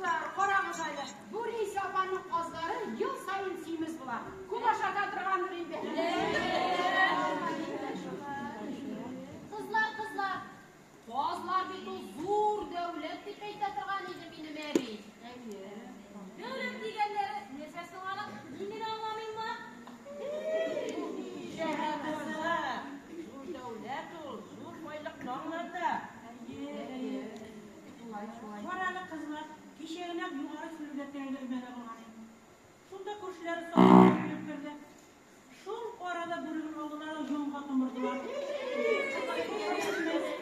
Кызлар, карагыз әле, бу Рәйсә апаның казлары ел саен симез була. Күп ашата торгандыр инде. Кызлар, кызлар, казлар бит ул зур дәүләт дип әйтә торган иде минем әби. Әйе. Дәүләт дигәннәре нәрсә соң аның? Мин генә аңламыйммы? Шәһәр кызы, зур дәүләт ул, зур байлыкны аңлата. Әйе, әйе. Шулай, шулай. Карале, кызлар, кичә генә Югары Сөлүдә тәңге өмәдә булган идем. Шунда күршеләре Сафура килеп керде. Шул арада бүреген алдылар да йонга томырдылар.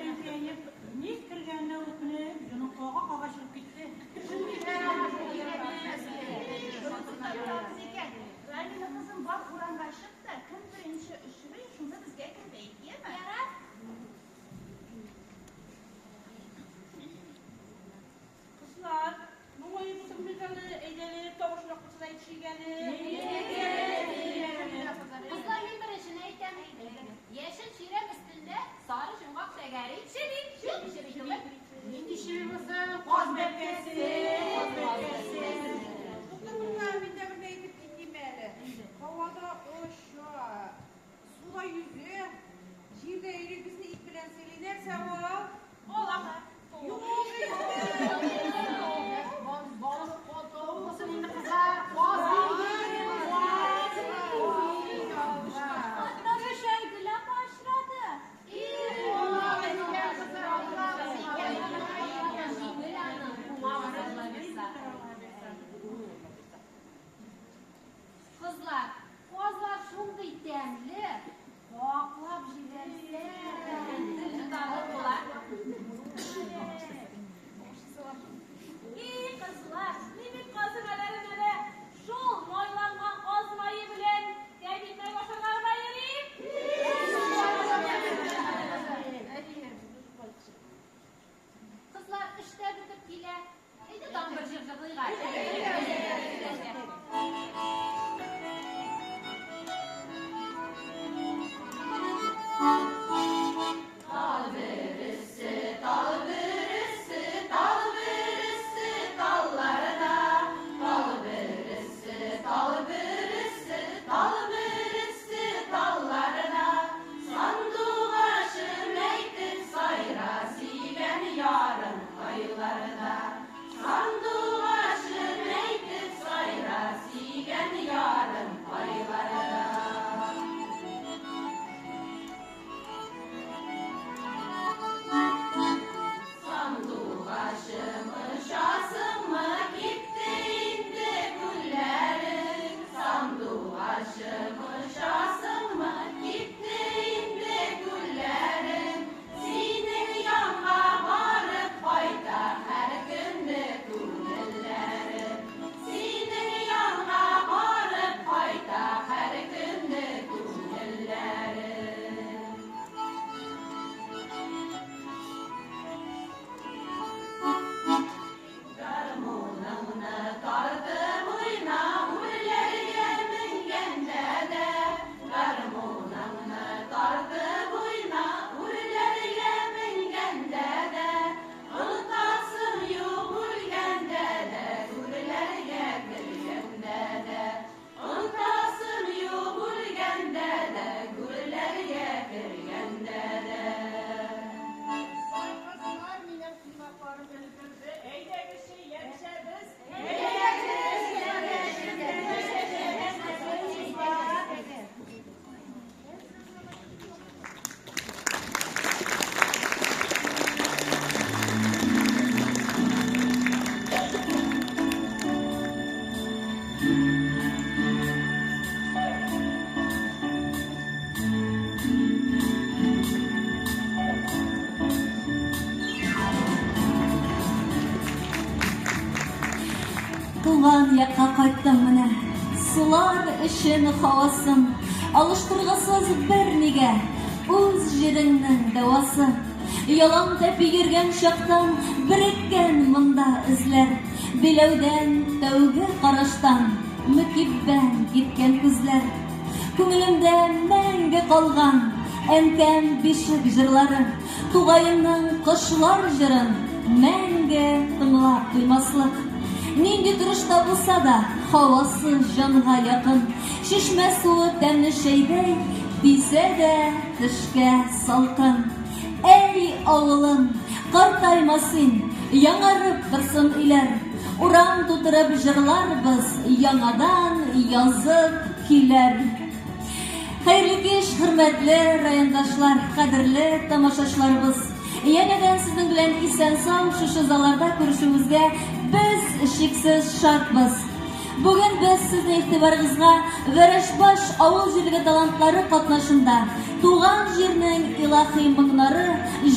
Әнкәем, ник кергәненә үкенеп, йонын кага-кага чыгып китте. Галина кызым, бар урамга чык та, кем беренче очрый, шуны безгә кереп әйт, яме? Ярар. Кызлар, моңаеп утырмыйк әле, әйдәле, табышмак булса да әйтешик әле. Кызлар, мин беренчене әйтәм. Яшел чирәм өстендә сары йомгак тәгәри. Чеби, чеби, чеби түгел. Нинди чеби булсын? Каз бәбкәсе, каз бәбкәсе. Тукта, мин дә берне әйтеп китим әле. Һавада оча, суда йөзә, җирдә йөри, безне ит белән сыйлый. Нәрсә ул? Балык. Юк инде. Балык тавык булсын инде, кызлар. Каз инде. Аннары Шәйгөл апа очрады. Җиңел аның, кумагыз Алла бирса. Кызлар, казлар шундый тәмле, каклап җибәрсәң, тел йотарлык була. И, кызлар, мин бит каз өмәләренә дә шул майланган каз мае белән тәбикмәк ашарга гына йөрим. Кызлар, эш тә бетеп килә. Әйдә тагын бер җыр җырлыйк әле. Кызлар, минем кунакларым өлгерде. Әйдәгезче, янәшәбез. Туган якка кайттым менә. Сулар өчен һавасын алыштыргысыз бернигә, үз җиреңнең дәвасы. Ялан тәпи йөргән чактан береккән монда эзләр. Биләүдән тәүге караштан мөкиббән киткән күзләр. Күңелемдә мәңге калган әнкәм бишек җырлары, тугаемның кошлар җырын мәңге тыңлап туймаслык. Нинди торышта булса да, һавасы җанга якын. Чишмә суы тәмле чәйдәй, тисә дә тешкә салкын. Әй, авылым, картайма син, яңарып торсын өйләр. Урам тутырып җырларбыз, яңадан язып көйләр. Хәерле кич, хөрмәтле райондашлар, кадерле тамашачыларыбыз. Янәдән сезнең белән исән-сау шушы залларда күрешүебезгә без чиксез шатбыз. Бүген без сезнең игътибарыгызга Вәрәшбаш авыл җирлеге талантлары катнашында Туган җирнең илаһи моңнары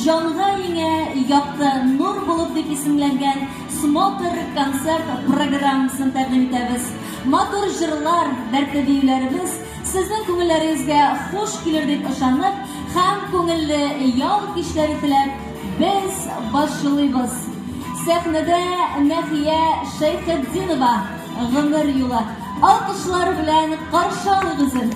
җанга иңә якты нур булып дип исемләнгән смотр-концерт программасын тәкъдим итәбез. Матур җырлар, дәртле биюләребез сезнең күңелләрегезгә хуш килер дип ышанып һәм күңелле ял кичләре теләп, без башлыйбыз. Сәхнәдә Нәхия Шәйхетдинова гомер юлы. Алкышлар белән каршы алыгыз үзен.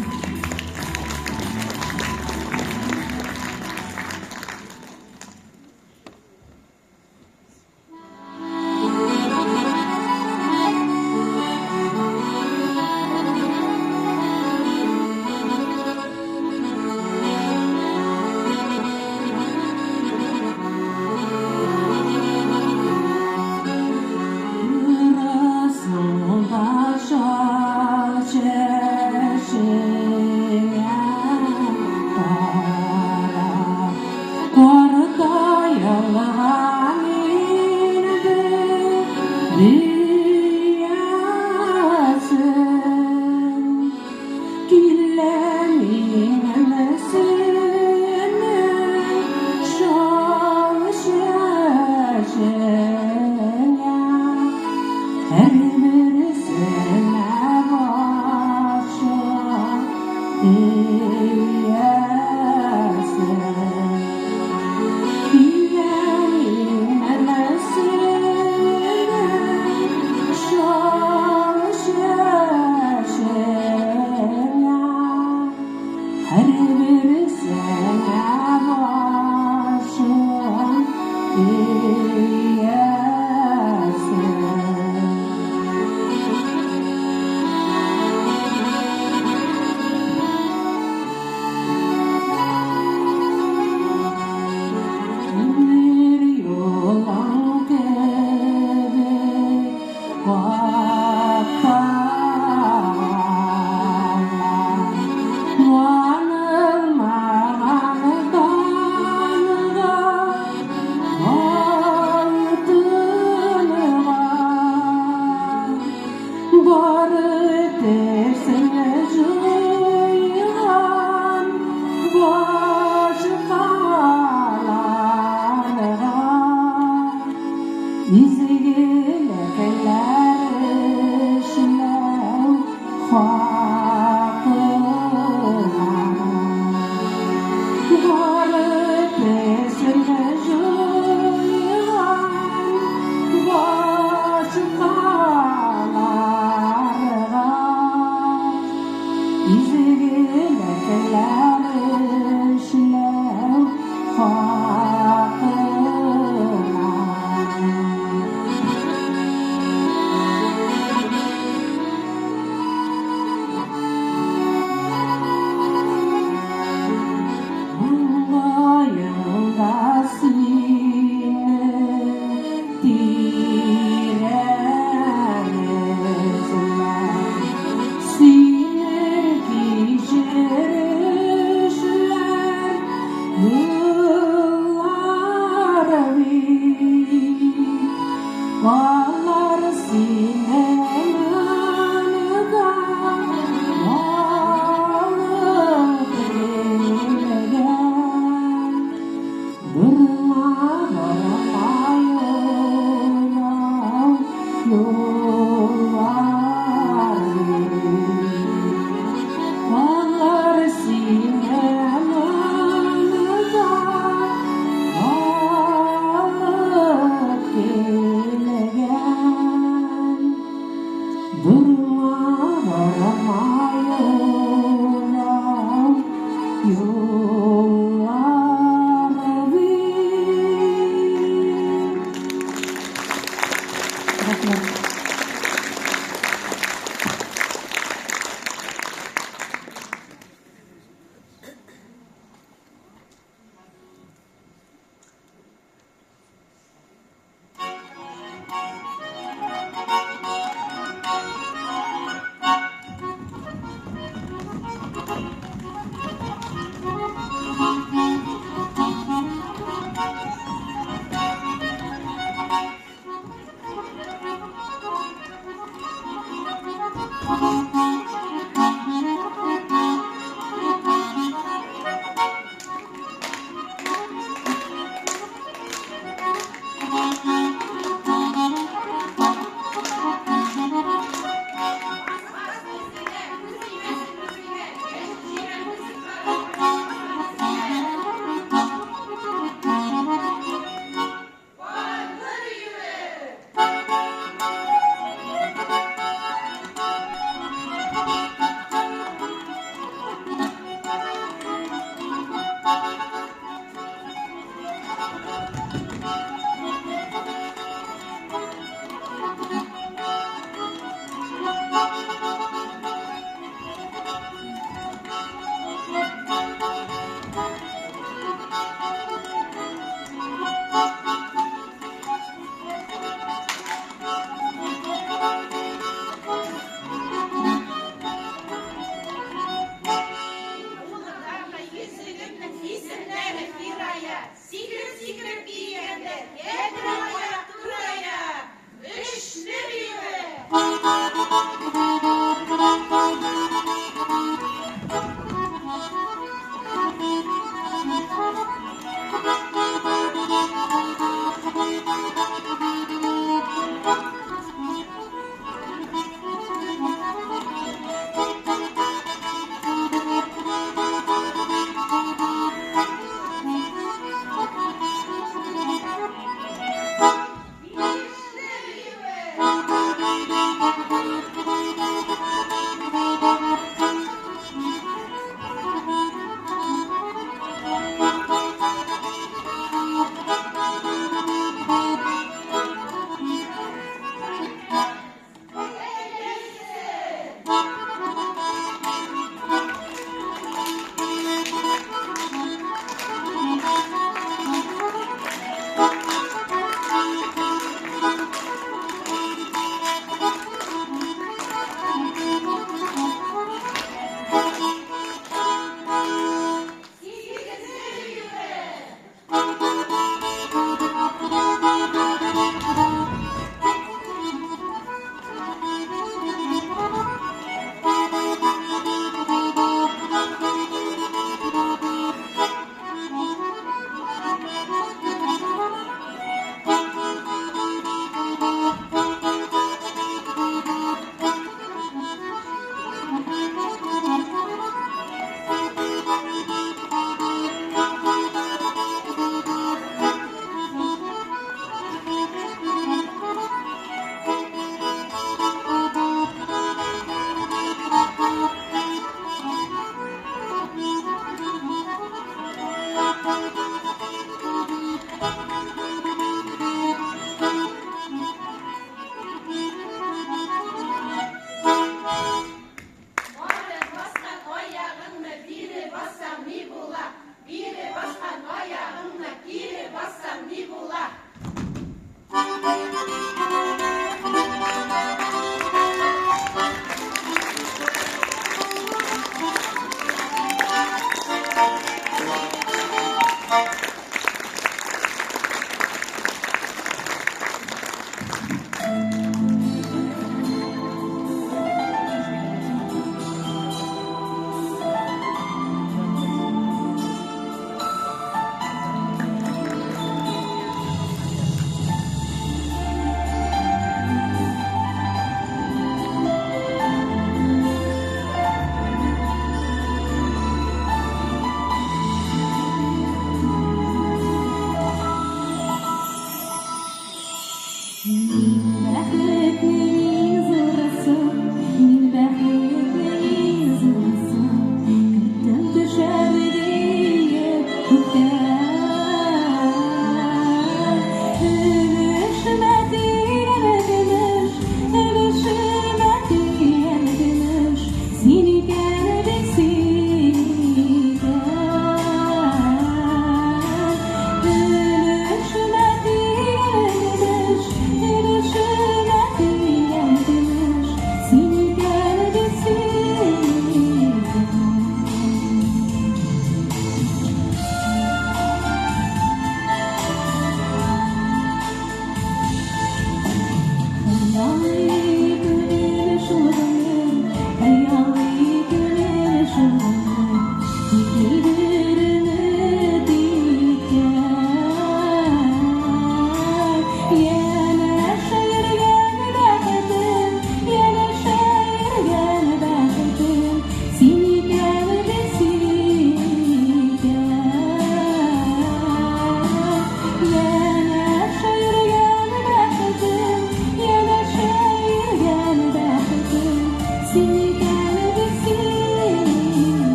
Янәшә йөргән бәхетем, янәшә.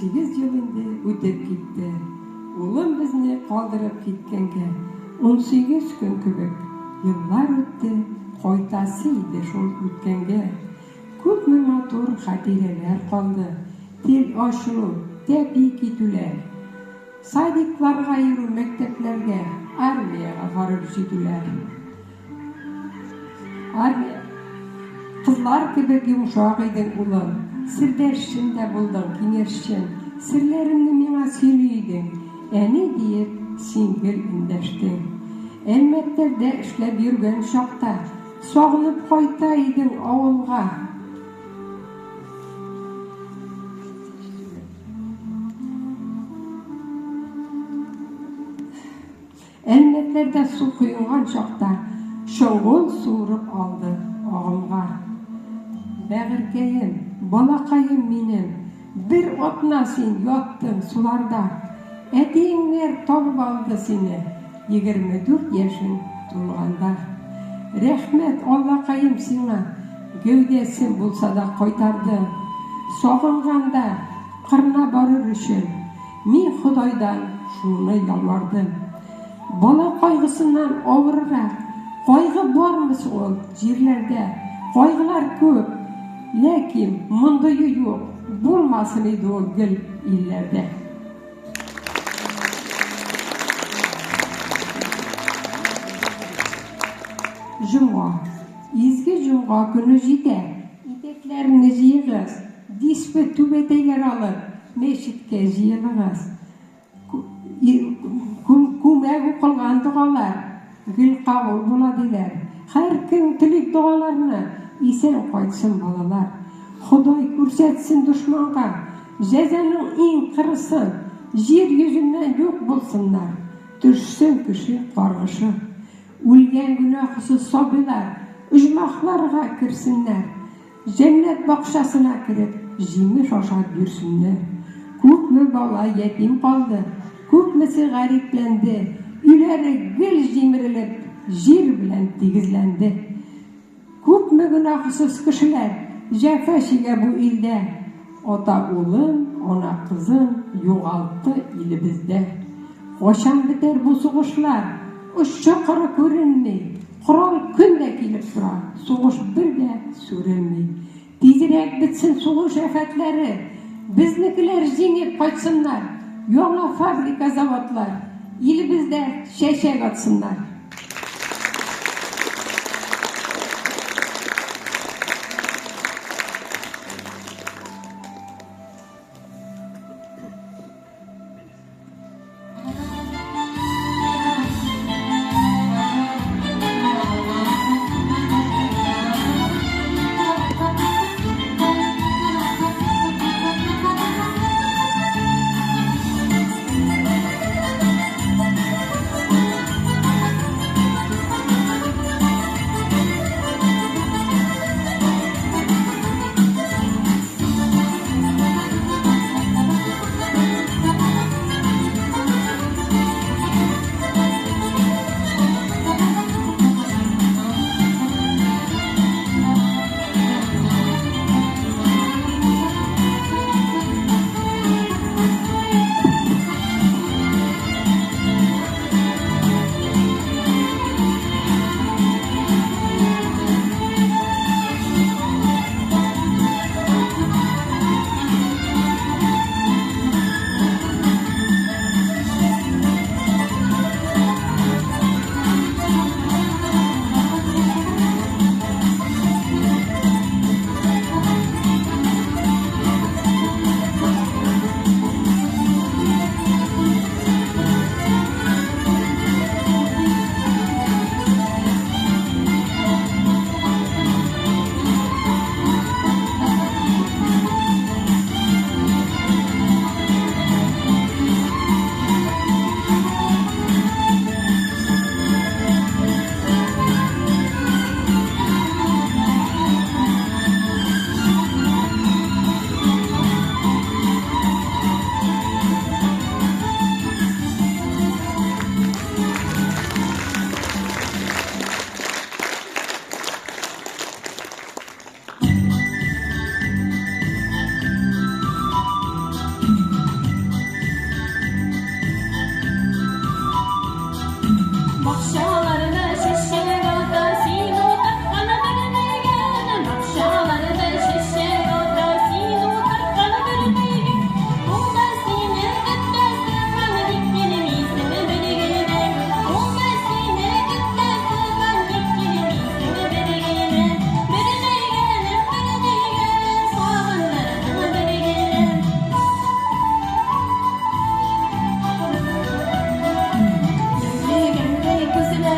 18 ел инде үтеп китте. Улым безне калдырып киткәнгә 18 көн кебек еллар үтте, кайтасы иде шул үткәнгә. Күпме матур хатирәләр калды, тел ачу, тәпи китүләр. Садикларга йөрү, мәктәпләргә, армиягә барып җитүләр. Армия. Кызлар кебек йомшак идең, улым. Сердәшчем дә булдың, киңәшчем. Серләремне миңа сөйли идең. Әни диеп, син гел эндәштең. Әлмәтләрдә эшләп йөргән чакта, сагынып кайта идең авылга. Әлмәтләрдә су коенган чакта чоңгыл суырып алды агымга. Бәгырькәем, балакаем минем, бер атна син яттың суларда. Әтиеңнәр табып алды сине 24 яшең тулганда. Рәхмәт, Аллакаем сиңа, гәүдәсен булса да кайтардың. Сагынганда кырына барыр өчен мин Ходайдан шуны ялвардым. Бала кайгысыннан авыррак кайгы бармы соң ул җирләрдә? Кайгылар күп, ләкин мондые юк, булмасын иде ул гел илләрдә. Җомга. Изге җомга көне җитә. Итәкләрне җыегыз, дисбе түбәтәйләр алып, мәчеткә җыелыгыз. Күмәк укылган догалар гел кабул була, диләр. Һәркем телик догаларны, исән кайтсын балалар. Ходай күрсәтсен дошманга җәзаның иң кырысын, җир йөзеннән юк булсыннар, төшсен кеше каргышы. Үлгән гөнаһсыз сабыйлар оҗмахларга керсеннәр. Җәннәт бакчасына кереп, җимеш ашап йөрсеннәр. Күпме бала ятим калды, күпмесе гарипләнде, өйләре гел җимерелеп, җир белән тигезләнде. Күпме гөнаһсыз кешеләр җәфа чигә бу илдә. Ата улын, ана кызын югалтты илебездә. Кайчан бетәр бу сугышлар? Очы-кыры күренми. Корал көн дә килеп тора, сугыш бер дә сүрелми. Тизрәк бетсен сугыш афәтләре, безнекеләр җиңеп кайтсыннар, яңа фабрика-заводлар илебездә чәчәк атсыннар. Бакчаларда чәчәк ата, син утырткан бер мәйгән. Бакчаларда чәчәк ата, син утырткан бер мәйгән. Ул да сине көтә сыман, ник килмисең бер генә? Ул да сине көтә сыман, ник килмисең бер генә? Бер мәйгәнем, бер мәйгәнем, сагындырдың бер генә. Бөрлегәндәй күзләрең.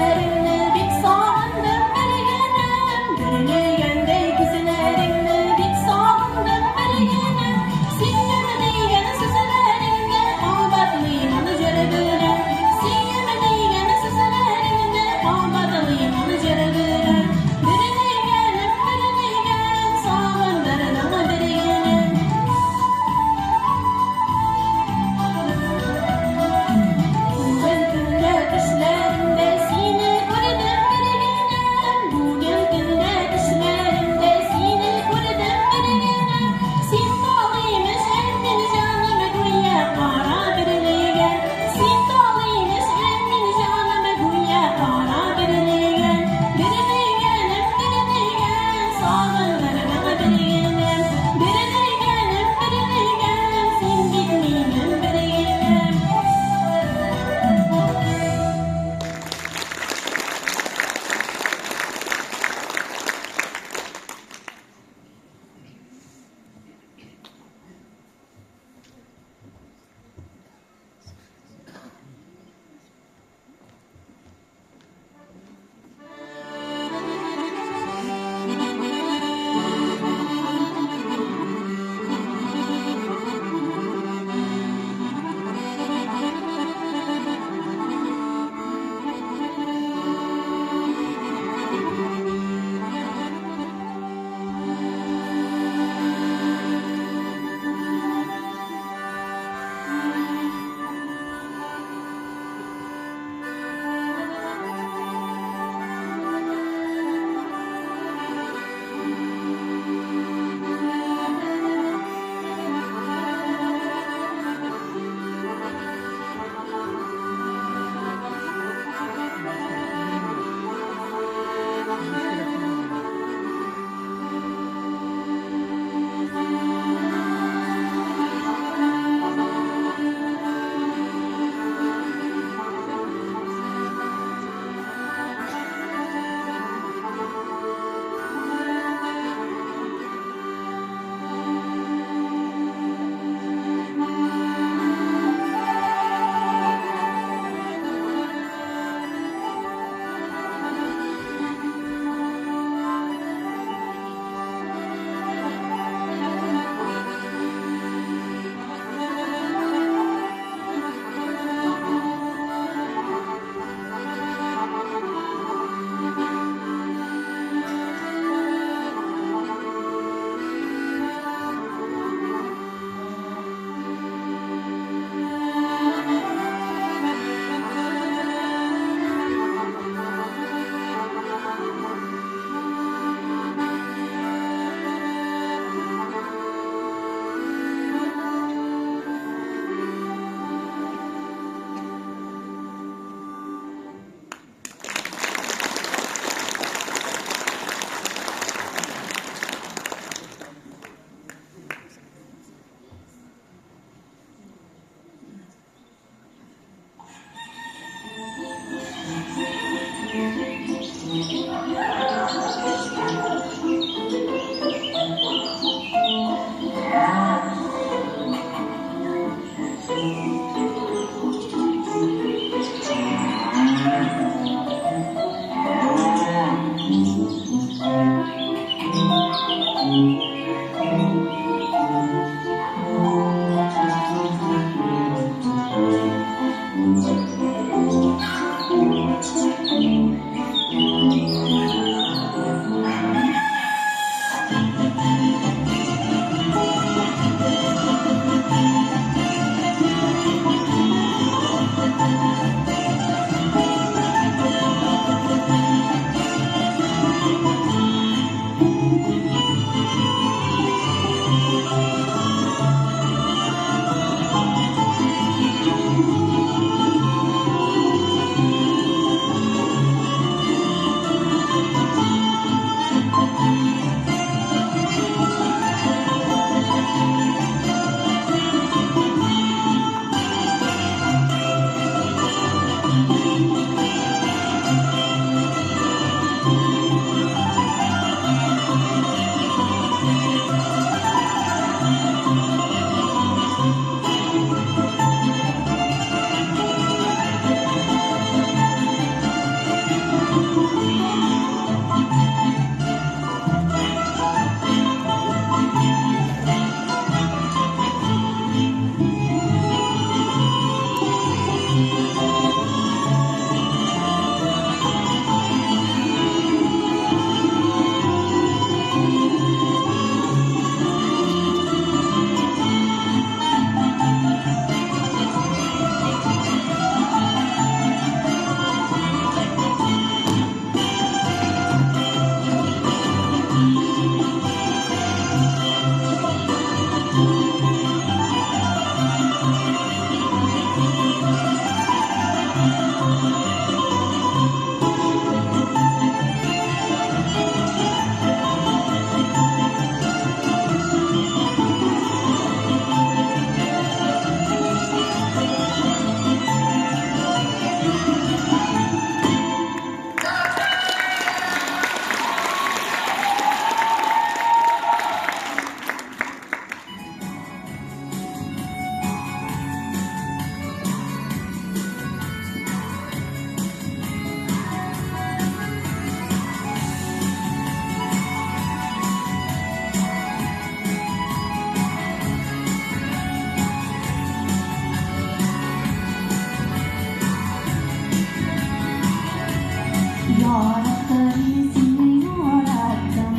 Яраттым мин сине, яраттым,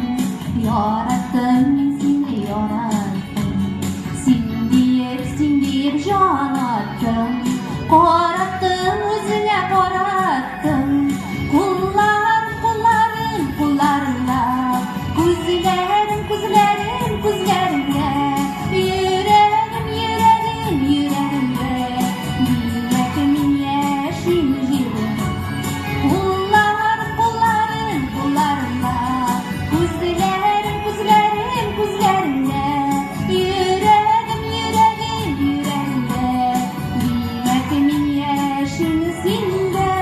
яраттым мин сине, яраттым. Син диеп, син диеп җан аттым, караттым үзеңә караттым. Кулларым, кулларым, кулларыңда, күзләрем, күзләрем, күзләреңдә, йөрәгем, йөрәгем, йөрәгеңдә. Димәк, мин яшим җирдә. Кулларым, кулларым, кулларымда, күзләрем, күзләрем, күзләреңдә, йөрәгем, йөрәгем, йөрәгеңдә. Димәк, мин яшим синдә.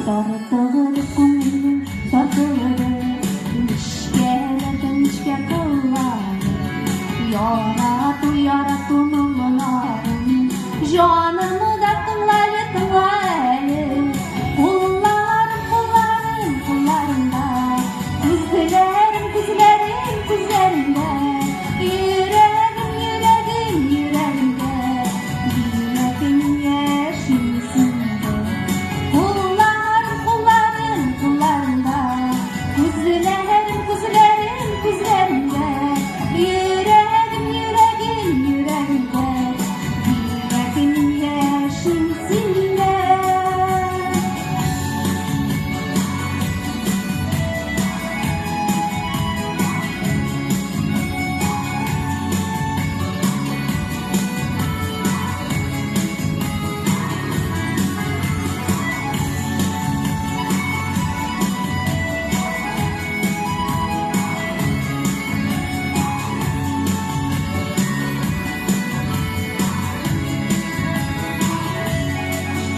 Тартылды күңелем, тартылды, нечкәләрдән нечкә кыллары. Ярату, ярату моңнарын, җанымны да тыңла әле, тыңла әле. Кулларым, кулларым, кулларымда, күзләрем, күзләрем, күзләреңдә, йөрәгем, йөрәгем, йөрәгеңдә. Димәк, мин яшим синдә. Кулларым, кулларым, кулларымда, күзләрем, күзләрем, күзләреңдә, йөрәгем, йөрәгем, йөрәгеңдә. Димәк, мин яшим синдә.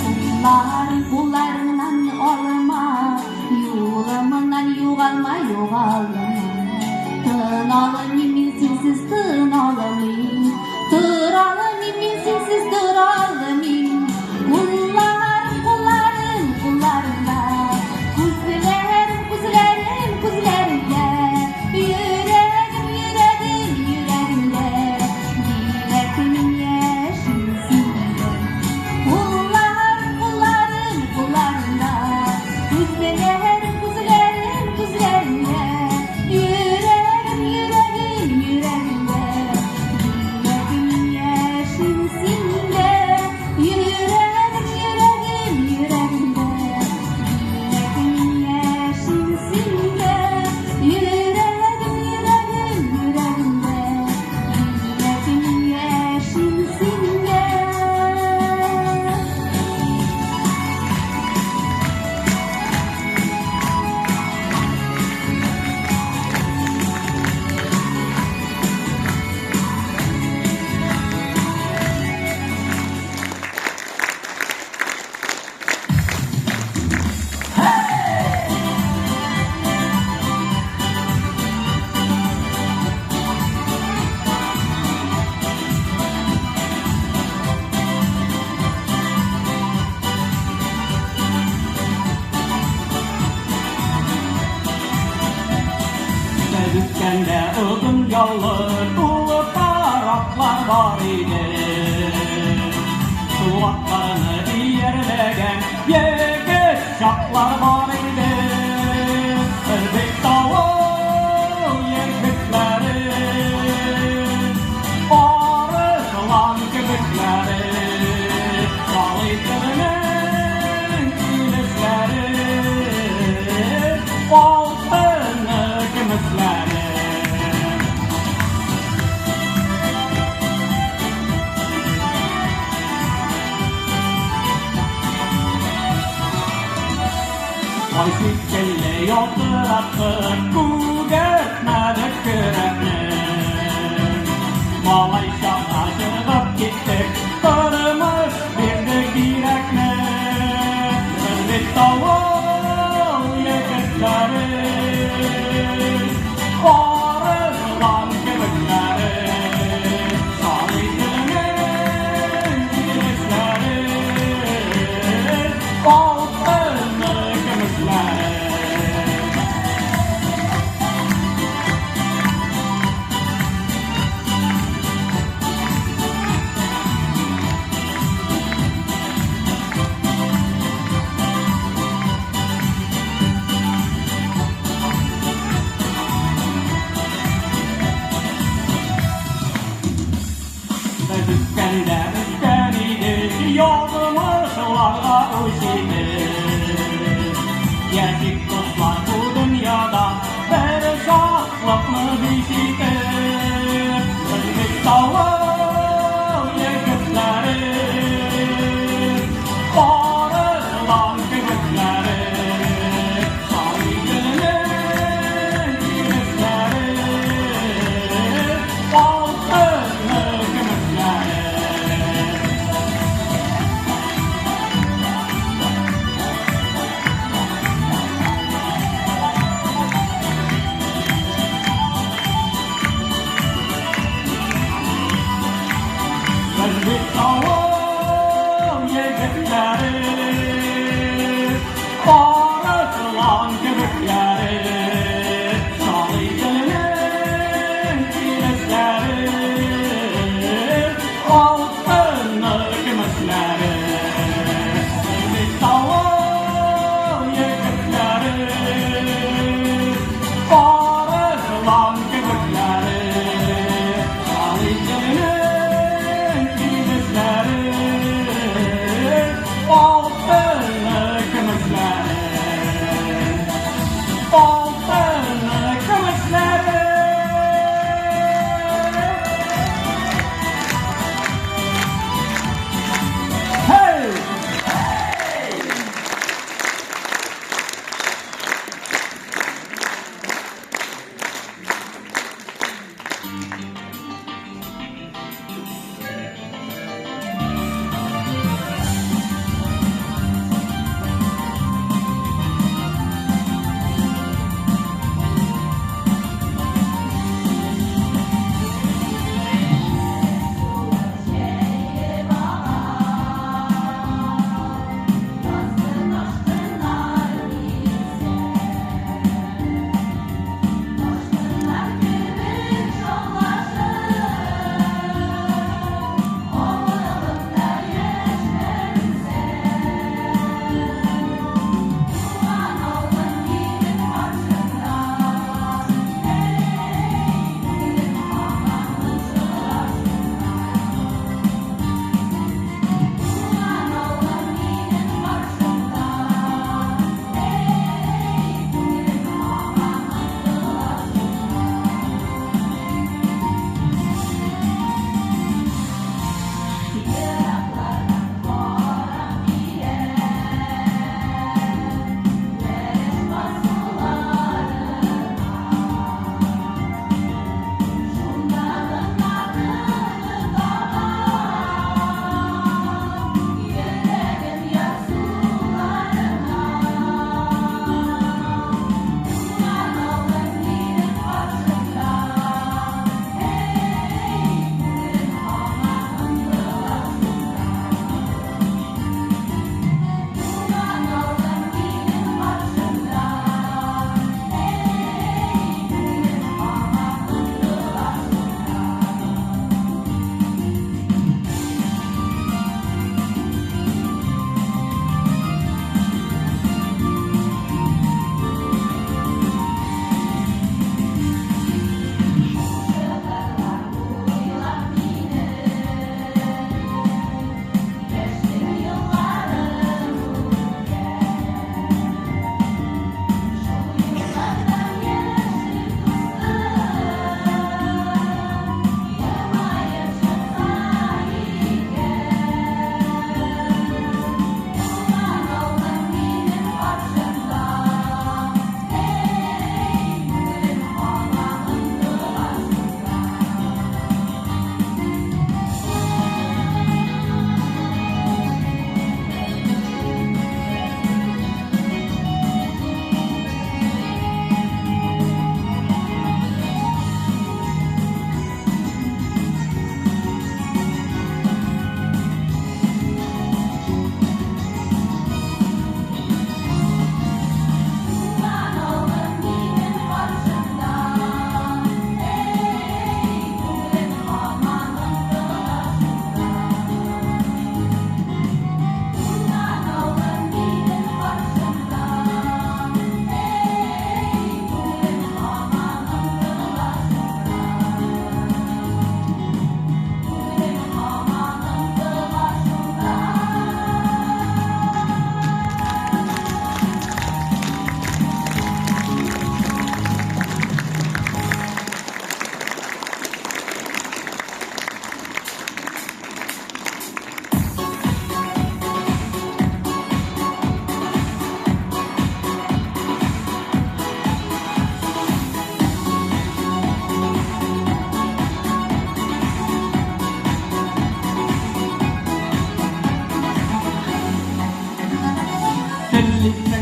Кулларым, кулларыңнан алма, юлымнан югалма, югалма. Тын алмыйм мин синсез, тын алмыйм. Тора алмыйм мин синсез, тора алмыйм. Кулларым, кулларым, кулларымда, күзләрем, күзләрем, күзләреңдә, йөрәгем, йөрәгем, йөрәгеңдә. Димәк, мин яшим синдә. Кулларым, кулларым, кулларымда, күзләрем, күзләрем, күзләреңдә, йөрәгем, йөрәгем, йөрәгеңдә. үскәндә озын яллы тулы тараклар бар иде. Шул атларны иярләгән егет чаклар бар иде. Бер бит авыл егетләре, арыслан кебекләре, Салый теленең килешләре, алтыны көмешләре. Ай шикелле ялтыраттык, күгәртмәдек көрәкне. Малай чакта чыгып киттек, тормыш бирде кирәкне. Без бит авыл егетләре, арыслан кебекләре. Салый теленең килешләре, алтыны көмешләре. Без үскәндә үскән идек, язмышларга үч идек. Яшик дуслар бу дөньяда, бер шатлыкны биш итеп. Без бит авыл егетләре, арыслан кебекләре. Салый теленең килешләре, алтыны көмешләре. Без бит авыл егетләре, арыслан кебекләре. Салый теленең килешләре, алтыны көмешләре. Без бит авыл егетләре, арыслан кебекләре. Салый теленең килешләре, алтыны көмешләре.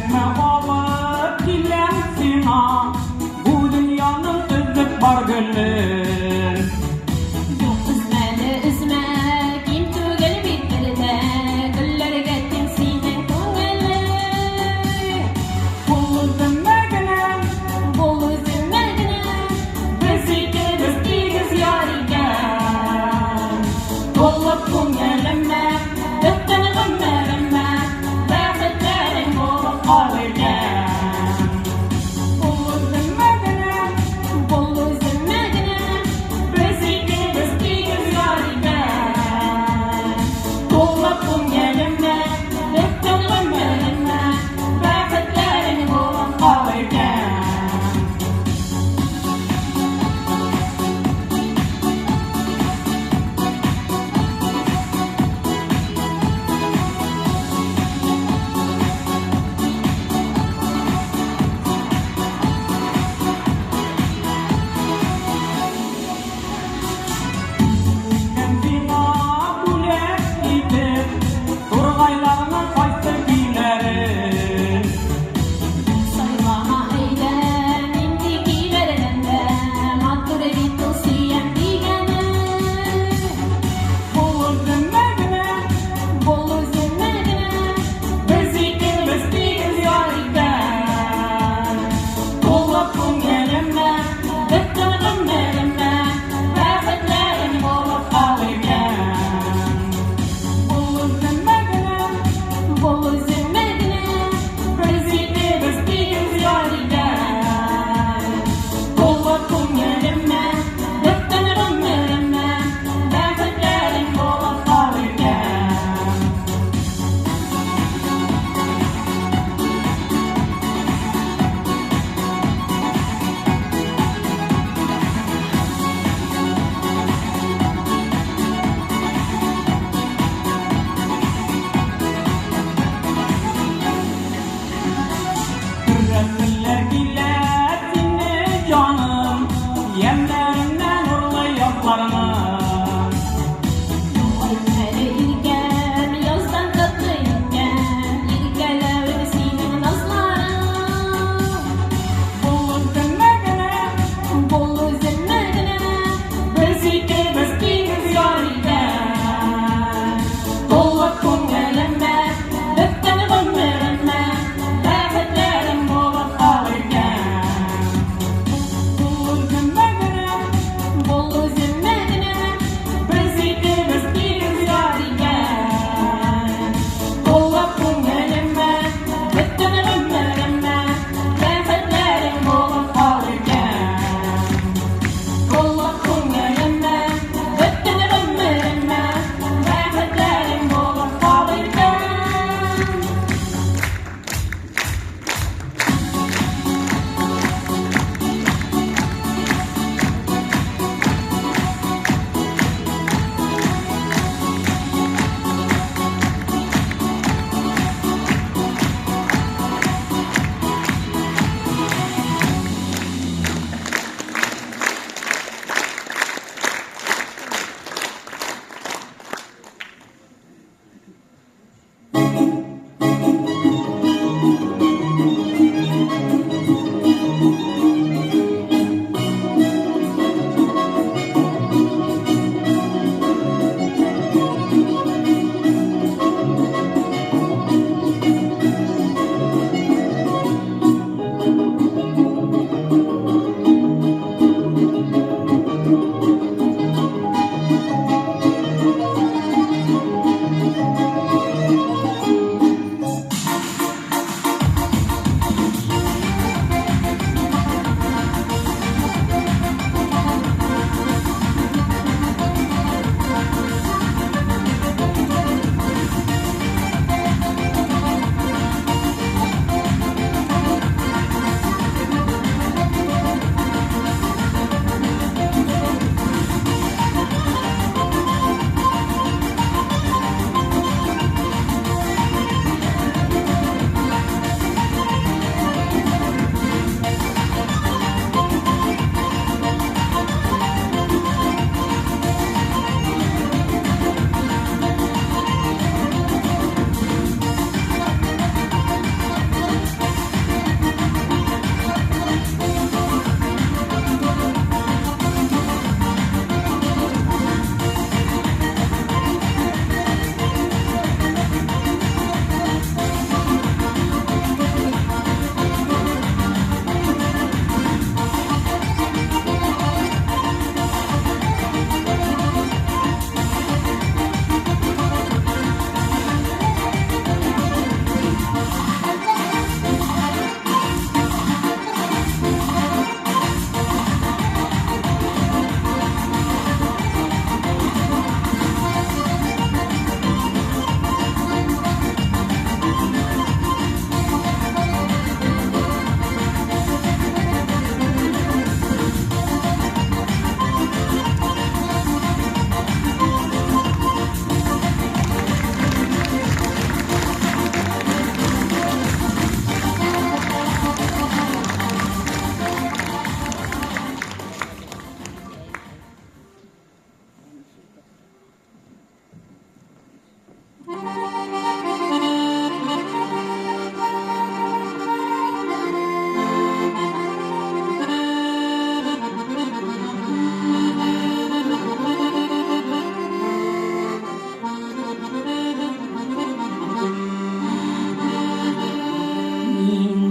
Чәчәкме алып киләм сиңа, бу дөньяның өзеп бар гөлен. Юк, өзмәле, өзмә, ким түгел бит бер дә, гөлләргә тиң синең күңелең. Бул үземә генә, Бул үземә генә, без икебез тигез яр икән. Тулып күңелемә, бөтен гомеремә, бәхетләрең булып кал икән. Бул үземә генә, бул үземә генә.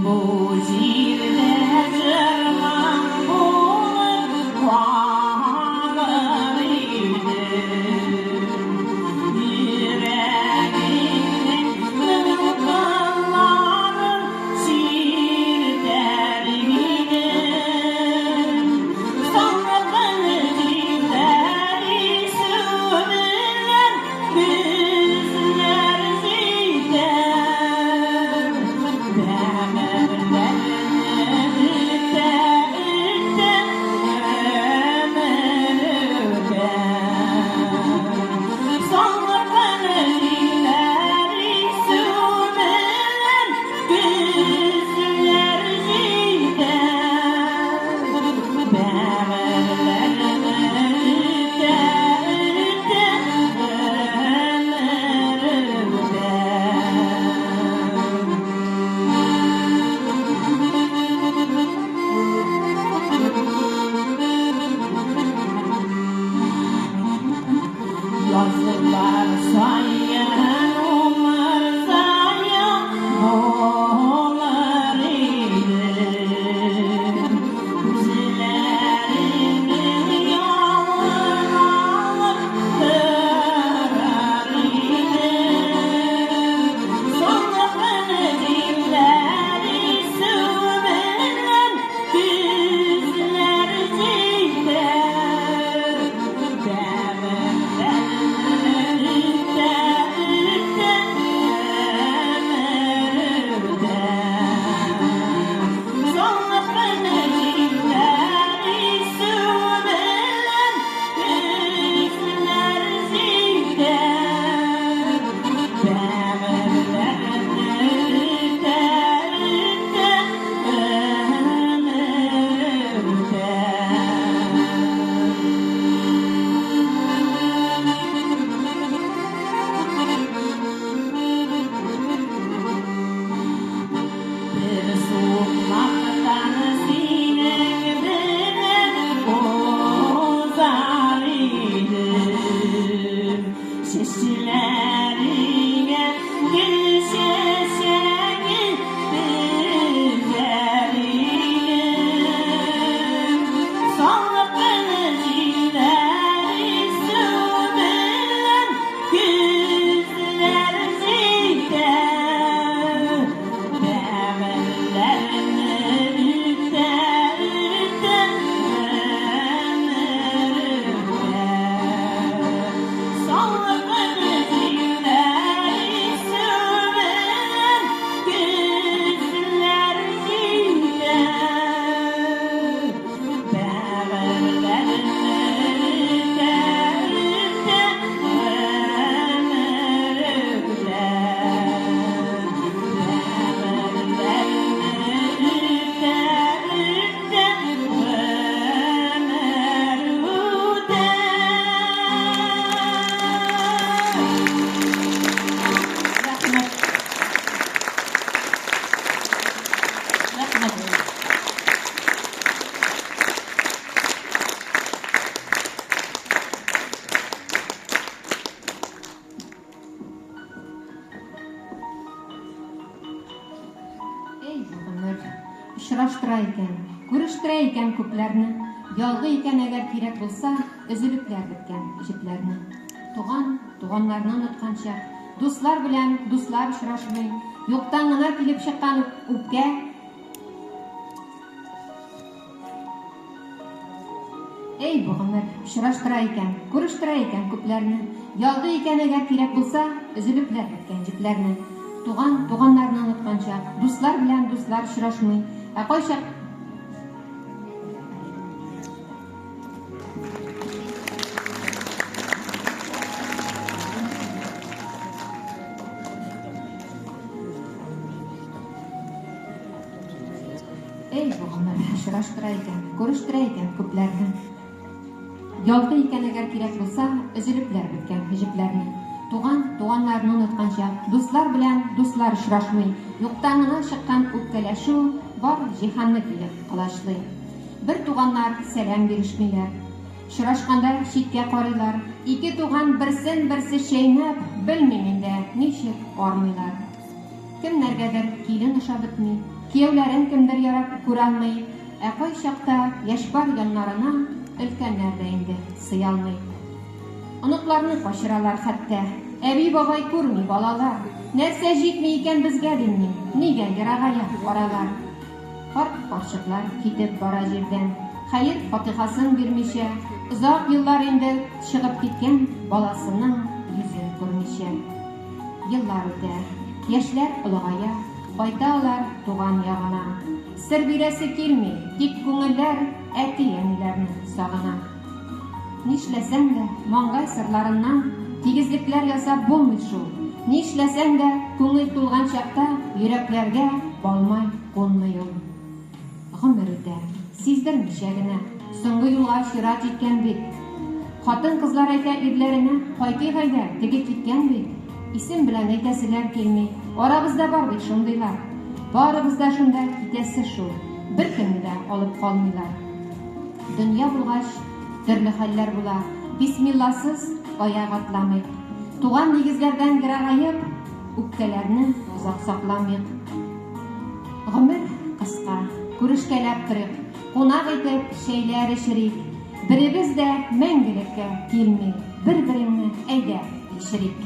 Бу җирдә җыр-моң булып калыр идем. Йөрәгемнең дулкыннарын чиртәр идем. Салкын җилләр исү белән көзләр җитәр. Бәгырьләрне өтә-өтә гомер үтәр. Салкын җилләр исү белән көзләр җитәр. Бәгырьләрне өтә-өтә гомер үтәр. Язлар саен умырзая булыр идем. Күзләреңнең явын алып торыр идем. Салкын җилләр исү белән көзләр җитәр. Бәгырьләрне өтә-өтә гомер үтәр. Салкын җилләр исү белән көзләр җитәр. Бәгырьләрне өтә-өтә гомер үтәр. Бер сукмактан синең белән узар идем. Чәчләреңә гөл чәчәге тезәр идем. Салкын җилләр исү белән көзләр җитәр. Бәгырьләрне өтә-өтә гомер үтәр. Салкын җилләр исү белән көзләр җитәр. Бәгырьләрне өтә-өтә гомер үтәр. Бәгырьләрне өтә-өтә гомер үтәр. Рәхмәт. Рәхмәт. Әй, бу гомер очраштыра икән, күрештерә икән күпләрне. Ялгый икән әгәр кирәк булса, өзелепләр беткән җепләрне. Туган, туганнарны оныткан чак, дуслар белән дуслар очрашмый, юктан гына килеп чыккан үпкә. Әй, бу гомер очраштыра икән, күрештерә икән күпләрне. Ялгый икән әгәр кирәк булса, өзелепләр беткән җепләрне. Туган, туганнарны оныткан чак, дуслар белән дуслар очрашмый, ә кайчак Әй, бу гомер очраштыра икән, күрештерә икән күпләрне. Ялгый икән әгәр кирәк булса, өзелепләр беткән җепләрне. Туган, туганнарны оныткан чак, дуслар белән дуслар очрашмый, юктан гына чыккан үпкәләшү бар җиһанны килеп колачлый. Бер туганнар сәлам бирешмиләр. Очрашканда читкә карыйлар. Ике туган берсен берсе чәйнәп, белмим инде, ничек армыйлар. Кемнәргәдер килен ошап бетми. Кияүләрен кемдер ярап күралмый, ә кайчакта яшь пар яннарына өлкәннәр дә инде сыялмый. Оныкларны качыралар хәтта. Әби-бабай күрми балалар. Нәрсә җитми икән безгә дим мин, нигә ерагая аралар? Карт карчыклар китеп бара җирдән, хәер фатихасын бирмичә, озак еллар инде чыгып киткән баласының йөзен күрмичә. Еллар үтә, яшьләр олыгая, кайта алар туган ягына. Сер бирәсе килми, тик күңелләр әти-әниләрне сагына. Нишләсәң дә, маңгай сырларыннан тигезлекләр ясап булмый шул. Нишләсәң дә, күңел тулган чакта йөрәкләргә балмай кунмый ул. Гомер үтә, сиздермичә генә, соңгы юлга чират җиткән бит. Хатын-кызлар әйтә ирләренә, кайтыйк әйдә, теге киткән бит. Исем белән әйтәселәр килми, арабызда бар бит шундыйлар. Барыбыз да шунда китәсе шул, беркемне дә алып калмыйлар. Дөнья булгач, төрле хәлләр була, бисмилласыз аяк атламыйк. Туган нигезләрдән ерагаеп, үпкәләрне озак сакламыйк. Гомер кыска, күрешкәләп торыйк, кунак итеп чәйләр эчерик. Беребез дә мәңгелеккә килми, бер-береңне әйдә кичерик.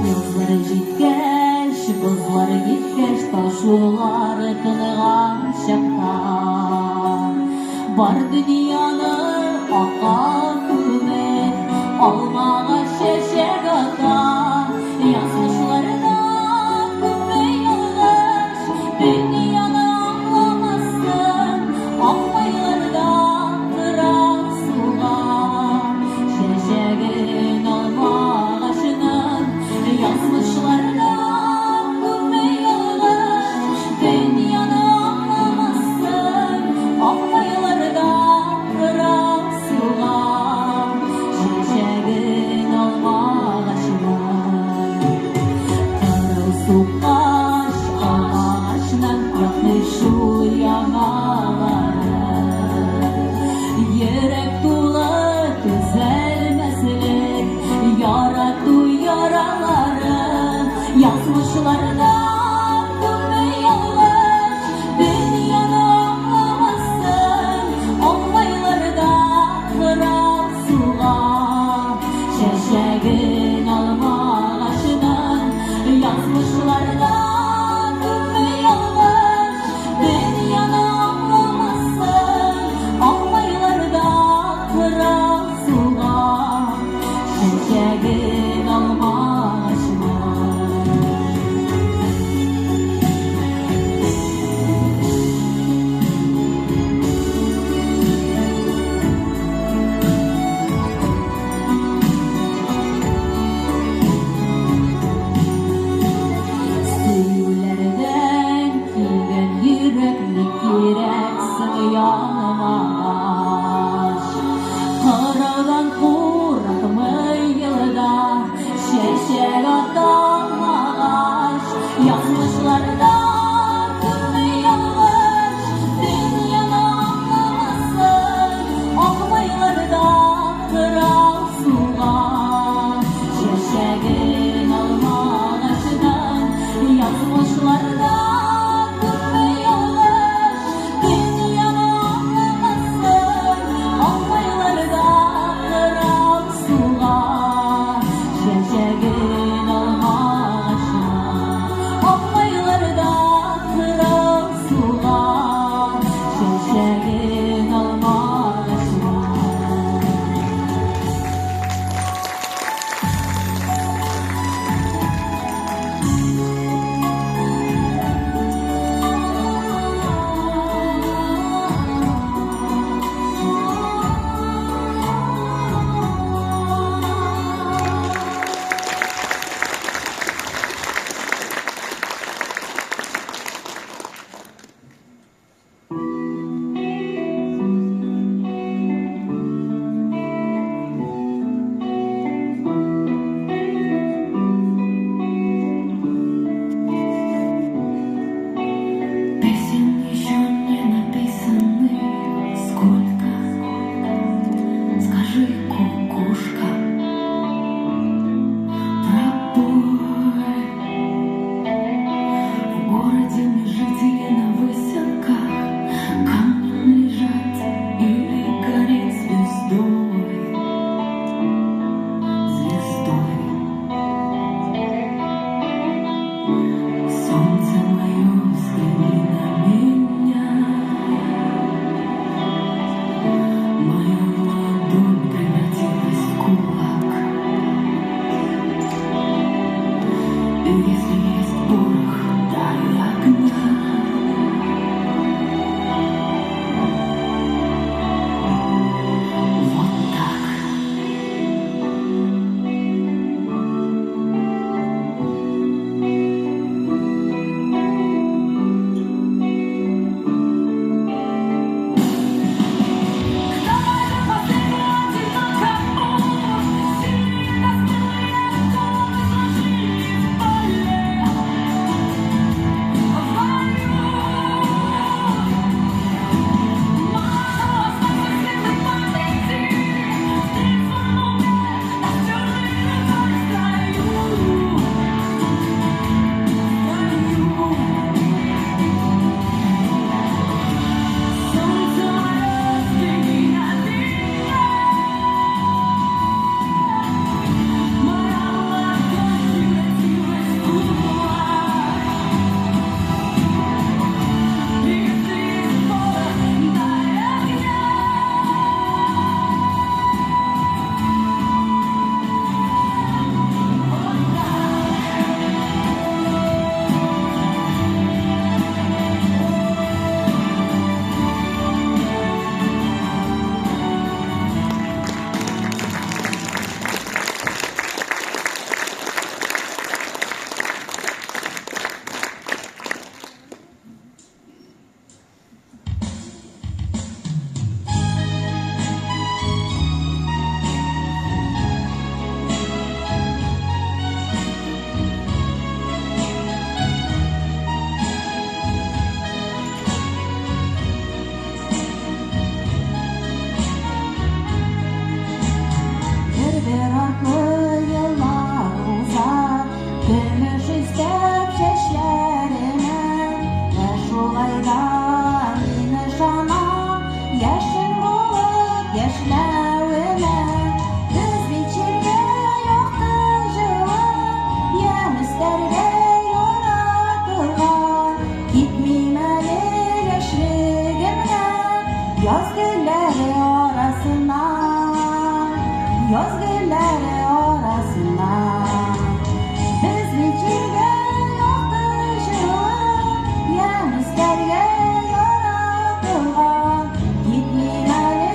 Язлар җиткәч, бозлар киткәч, ташулар тыныган чакта, бар дөньяны акка күмеп, алмагач чәчәк ата. Язмышларда күпме ялгыш, дөньяны аңламассың, акмайларда кырау сугар. Чәчәген алмагачның язмышларда күпме ялгыш, дөньяны аңламассың, акмайларда кырау сугар. Чәчәген алмагачның кырау суккач, агачның якты шул яңалары. Йөрәк тулы төзәлмәслек ярату яралары. Язмышларда күпме ялгыш, дөньяны аңламассың, акмайларда кырау суга. Чәчәген алмагачның язмышларда күпме ялгыш, дөньяны аңламассың, акмайларда кырау суга. Чәчәген алмагачның. Яз гөлләре арасыннан. Без бит җиргә якты җылы, Ямь өстәргә яратылган. Китмим әле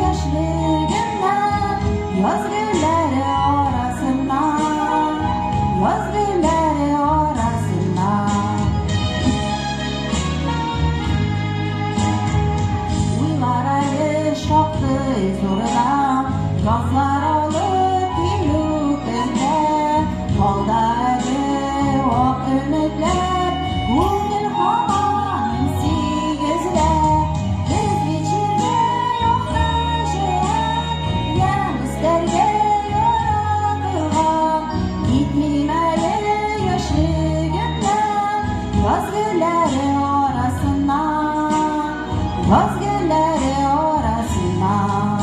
яшьлегемнән, Яз гөлләре арасыннан, Яз гөлләре арасыннан. Уйлар әле шактый зурдан, Язлар алып килү көндә. Алда әле ак өметләр, Күңел һаман 18-дә. Без бит җиргә якты җылы, Ямь өстәргә яратылган. Китмим әле яшьлегемнән, Яз гөлләре арасыннан, Яз гөлләре арасыннан.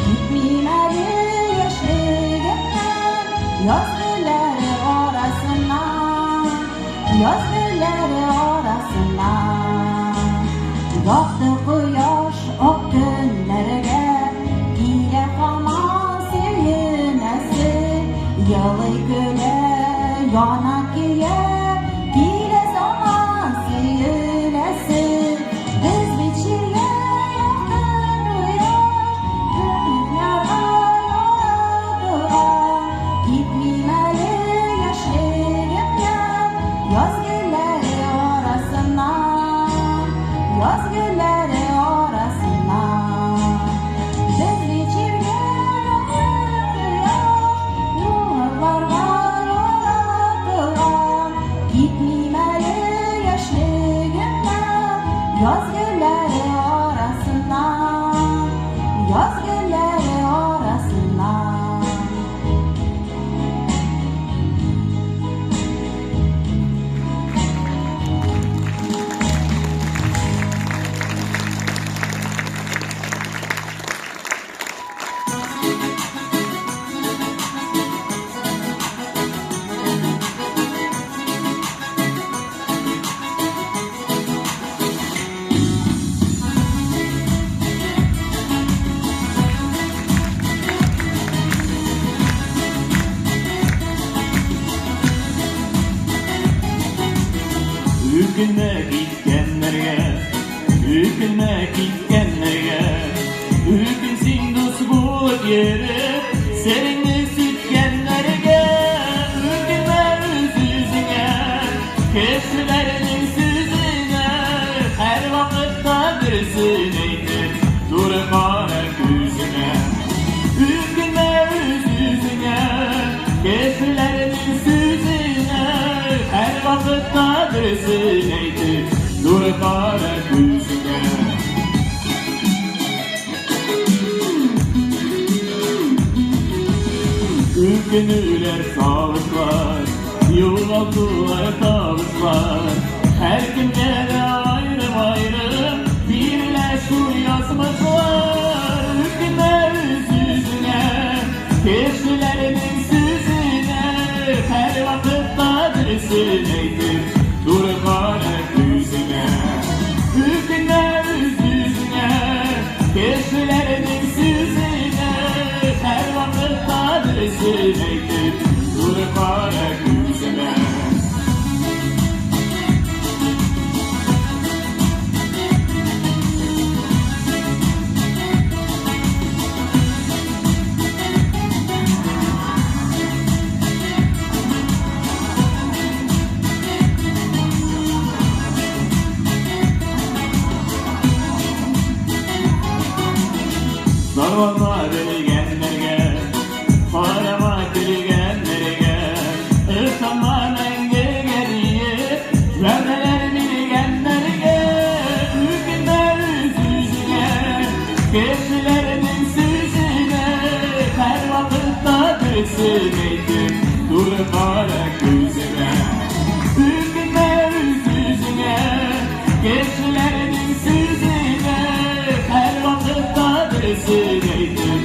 Китмим әле яшьлегемнән, Яз гөлләре арасыннан, Яз гөлләре арасыннан. Якты кояш ак көннәргә Килә һаман сөенәсе, Елый көлә, яна көя, Килә заман сөенәсе. Без бит җиргә якты кояш, Өметләргә яратылган. Китмим әле яшьлегемнән, Яз гөлләре арасыннан, Яз гөлләре арасыннан. Без бит җиргә якты кояш, Нурларга яратылган. Китмим әле яшьлегемнән, Яз гөлләре арасыннан, Яз гөлләре арасыннан. Үкенмә киткәннәргә, үкенмә киткәннәргә. Үкен син дус булып йөреп, сереңне сүткәннәргә. Үкенмә үз-үзеңә, кешеләрнең сүзенә. Һәр вакытта дөресен әйтеп, туры кара күзеңә. Үкенмә үз-үзеңә, кешеләрнең сүзенә. Һәр вакытта дөресен әйтеп, туры кара күзеңә. Үкенүләр сагышлар, югалтулар табышлар. Һәркемгә дә аерым-аерым бирелә шул язмышлар. Үкенмә үз-үзеңә, кешеләрнең сүзенә. Һәр вакытта дөресен әйтеп, туры кара күзеңә. Үкенмә үз-үзеңә, кешеләрнең сүзенә. Һәр вакытта дөресен әйтеп, туры кара күзеңә. Зарлана белгәннәргә, карама көлгәннәргә, ышанма мәңгегә диеп, вәгъдәләр биргәннәргә. Үкенмә үз-үзеңә, кешеләрнең сүзенә. Һәр вакытта дөресен әйтеп, туры кара күзеңә. Үкенмә үз-үзеңә, кешеләрнең сүзенә. Һәр вакытта дөресен әйтеп,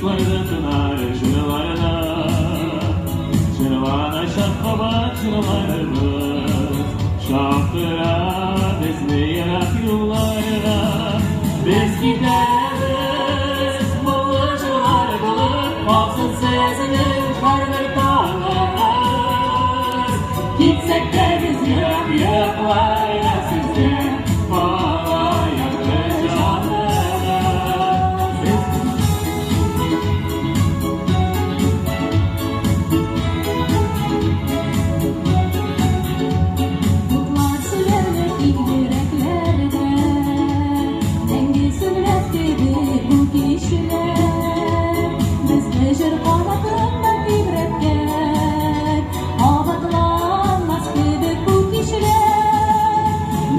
Дуслар тынар җырларга. Җырланачак кабат җырларыбыз, Чакыра безне ерак юлларга. Без китәбез, моңлы җырлар булып, Калсын сезнең һәрбер таңыгыз. Китсәк тә без ерак еракларга, Сездә кала якты җаныгыз. Без Утлар сүнәрлек йөрәкләрдә, Мәңге сүнмәс кебек бу кичләр. Безне җыр канатында тибрәткән, Кабатланмас кебек бу кичләр.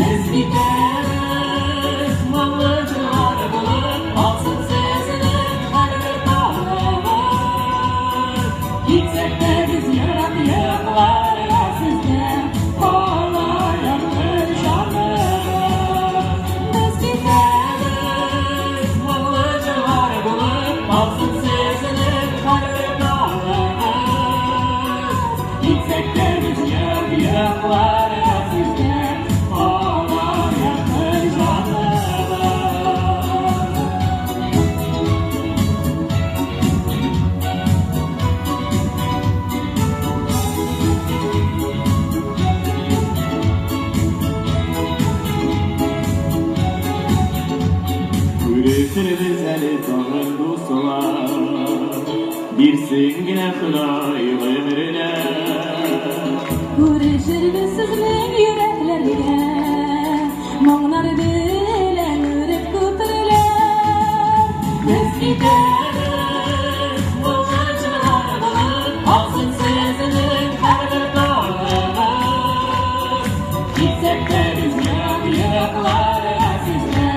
Без китәбез, моңлы җырлар булып, Калсын сезнең һәрбер таңыгыз. Китсәк тә без ерак еракларга, Сездә кала якты җаныгыз. Без китәбез, моңлы җырлар булып, Калсын сезнең һәрбер таңыгыз. Китсәк тә без ерак еракларга, Сездә кала якты җаныгыз. Күрешербез әле тагын, дуслар, Бирсен генә Ходай гомерләр. Күрешербез сезнең йөрәкләргә, Моңнар белән үреп күперләр. Без китәбез, моңлы җырлар булып, Калсын сезнең һәрбер таңыгыз. Китсәк тә без ерак еракларга, Сездә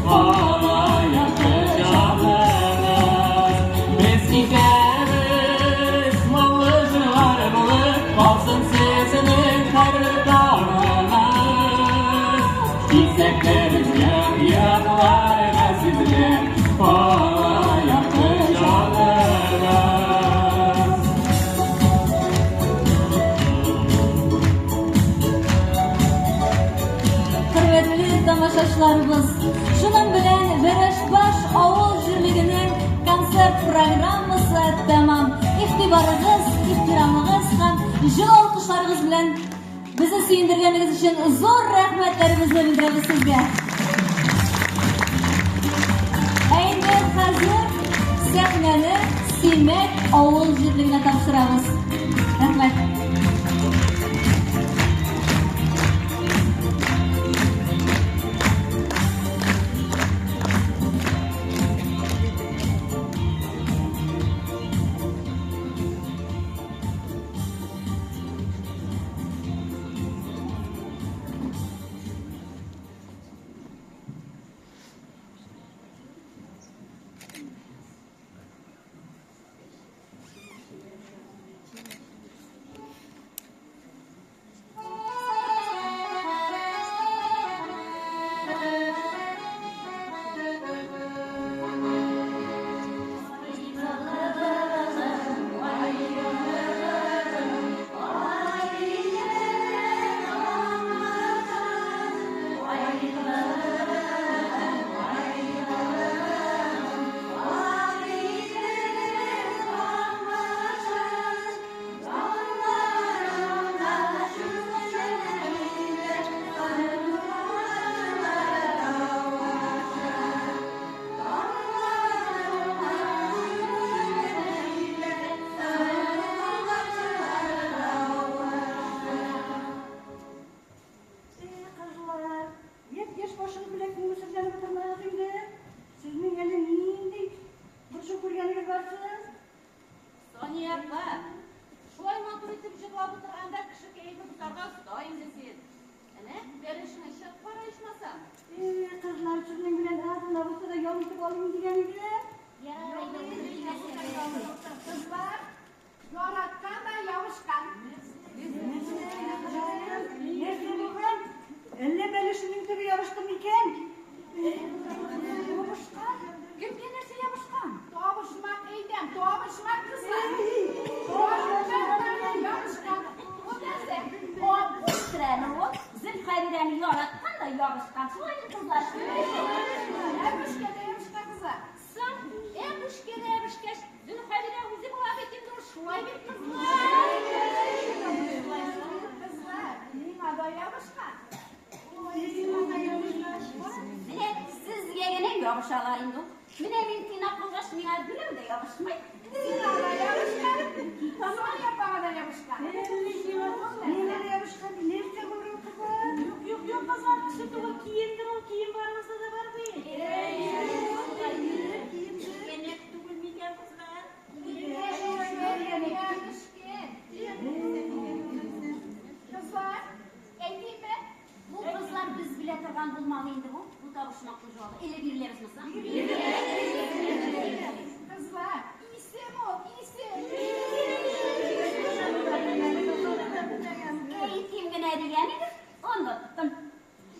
кала якты җаныгыз. Без китәбез, моңлы җырлар булып, Калсын сезнең һәрбер таңыгыз. Китсәк тә без ерак еракларга, Сездә кала якты җаныгыз. Хөрмәтле тамашачыларыбыз, шуның белән Вәрәшбаш авыл җирлегенең концерт программасы тәмам. Игътибарыгыз, ихтирамыгыз һәм җылы алкышларыгыз белән безне сөендергәнегез өчен зур рәхмәтләребезне белдерәбез сезгә. Ә инде хәзер сәхнәне Симәк авыл җирлегенә тапшырабыз. Рәхмәт. Эй, кызлар, япь-яшь башыгыз белән күңелсезләнеп утырмагыз инде. Сезнең әле нинди борчу күргәнегез бар соң? Сания апа, шулай матур итеп җырлап утырганда кеше кәефе бозарга оста инде син. Әнә, бәлешеңне чыгып кара ичмасам. Эй, кызлар, сезнең белән аз гына булса да ял итеп алыйм дигән идем. Кызлар, яраткан да ябышкан. Нәрсә булган? Әллә бәлешенең төбе ябышты микән? Ябышкан? Кемгә нәрсә ябышкан? Табышмак. ябышкан. Шулай бит, кызлар? Әбешкә дә ябышкан, кызлар. Соң, әбешкә дә ябышкач, Зөлхәбирә үзе була бит инде ул, шулай бит, кызлар? Кызлар, миңа да ябышкан. Менә сезгә генә ябыша ала инде ул. Менә мин тыйнак булгач, миңа берәү дә ябышмый. Сиңа да ябышкан. Соня апага да ябышкан. Ниләр ябышкан? Нәрсә булыр ул, кызлар? Юк, юк, юк, кызлар, кеше түгел, киемдер ул, кием барыбызда да бар бит. Тигәнәк түгел микән, кызлар? Ябышкан. Кызлар, Әйтимме? Бу кызлар без белә торган булмалы инде бу. Бу табышмаклы җавабы. Әле биреләбезме соң? Кызлар, исем ул, исем. Әйтим генә дигән идем, оныттым.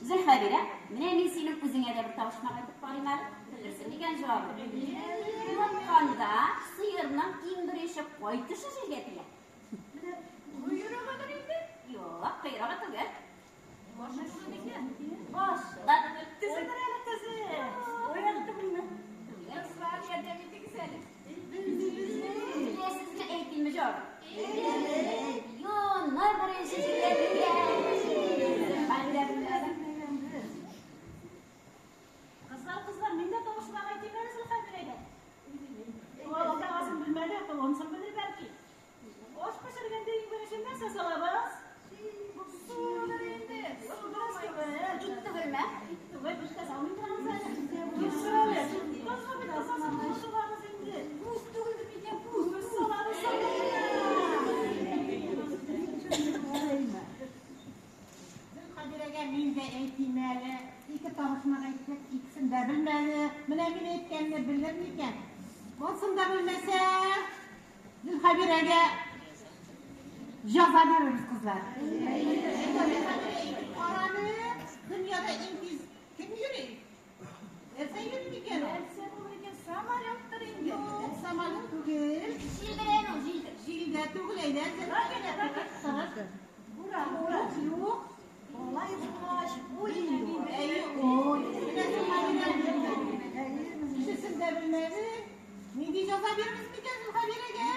Зөлхәбирә, менә мин синең үзеңә дә бер табышмак әйтеп карыйм әле. Белерсең микән җавабын? Ятканда сыерның иң беренче кай төше җиргә тия? Койрыгыдыр инде. Юк, койрыгы түгел. Башы да түгел. Тезедер әле, тезе. Аягы түгелме? Түгел. Кызлар, ярдәм итегез әле. Беләсезме, әйтимме җавабын? Йоны беренче җиргә тия. Зөлхәбирә белмәде. Кызлар, кызлар, мин дә табышмак әйтим әле Зөлхәбирәгә. Ул атагасын белмәде, анысын белер бәлки. Аш пешергәндә иң беренче нәрсә салабыз? Судыр инде. Су дөрес түгел. Ит түгелме? Ит түгел, бушка салмый торабыз әле. Кызлар әле. Кызлар бит, кызлар салабыз инде. Күз түгелдер микән, күз. Күз салабыз, салабыз. Зөлхәбирәгә мин дә әйтим әле. Ике табышмак әйттек, икесен дә белмәде. Менә мин әйткәнне белер микән? Монысын да белмәсә, Зөлхәбирәгә җәза бирербез, кызлар. Зөлхәбирә, әйтеп карады, дөньяда иң тиз кем йөри? Нәрсә йөри микән ул? Нәрсә булыр икән, самолеттыр инде. Юк, самолет түгел. Җилдер әле ул, җилдер. Җилдә түгел, әйдә, Зөлхәбирә. Буран, буран. Юк. Алай булгач, уй инде. Әйе, ой. Менә Зөлхәбирә кешесен дә белмәде. Нинди җәза бирербез микән Зөлхәбирәгә?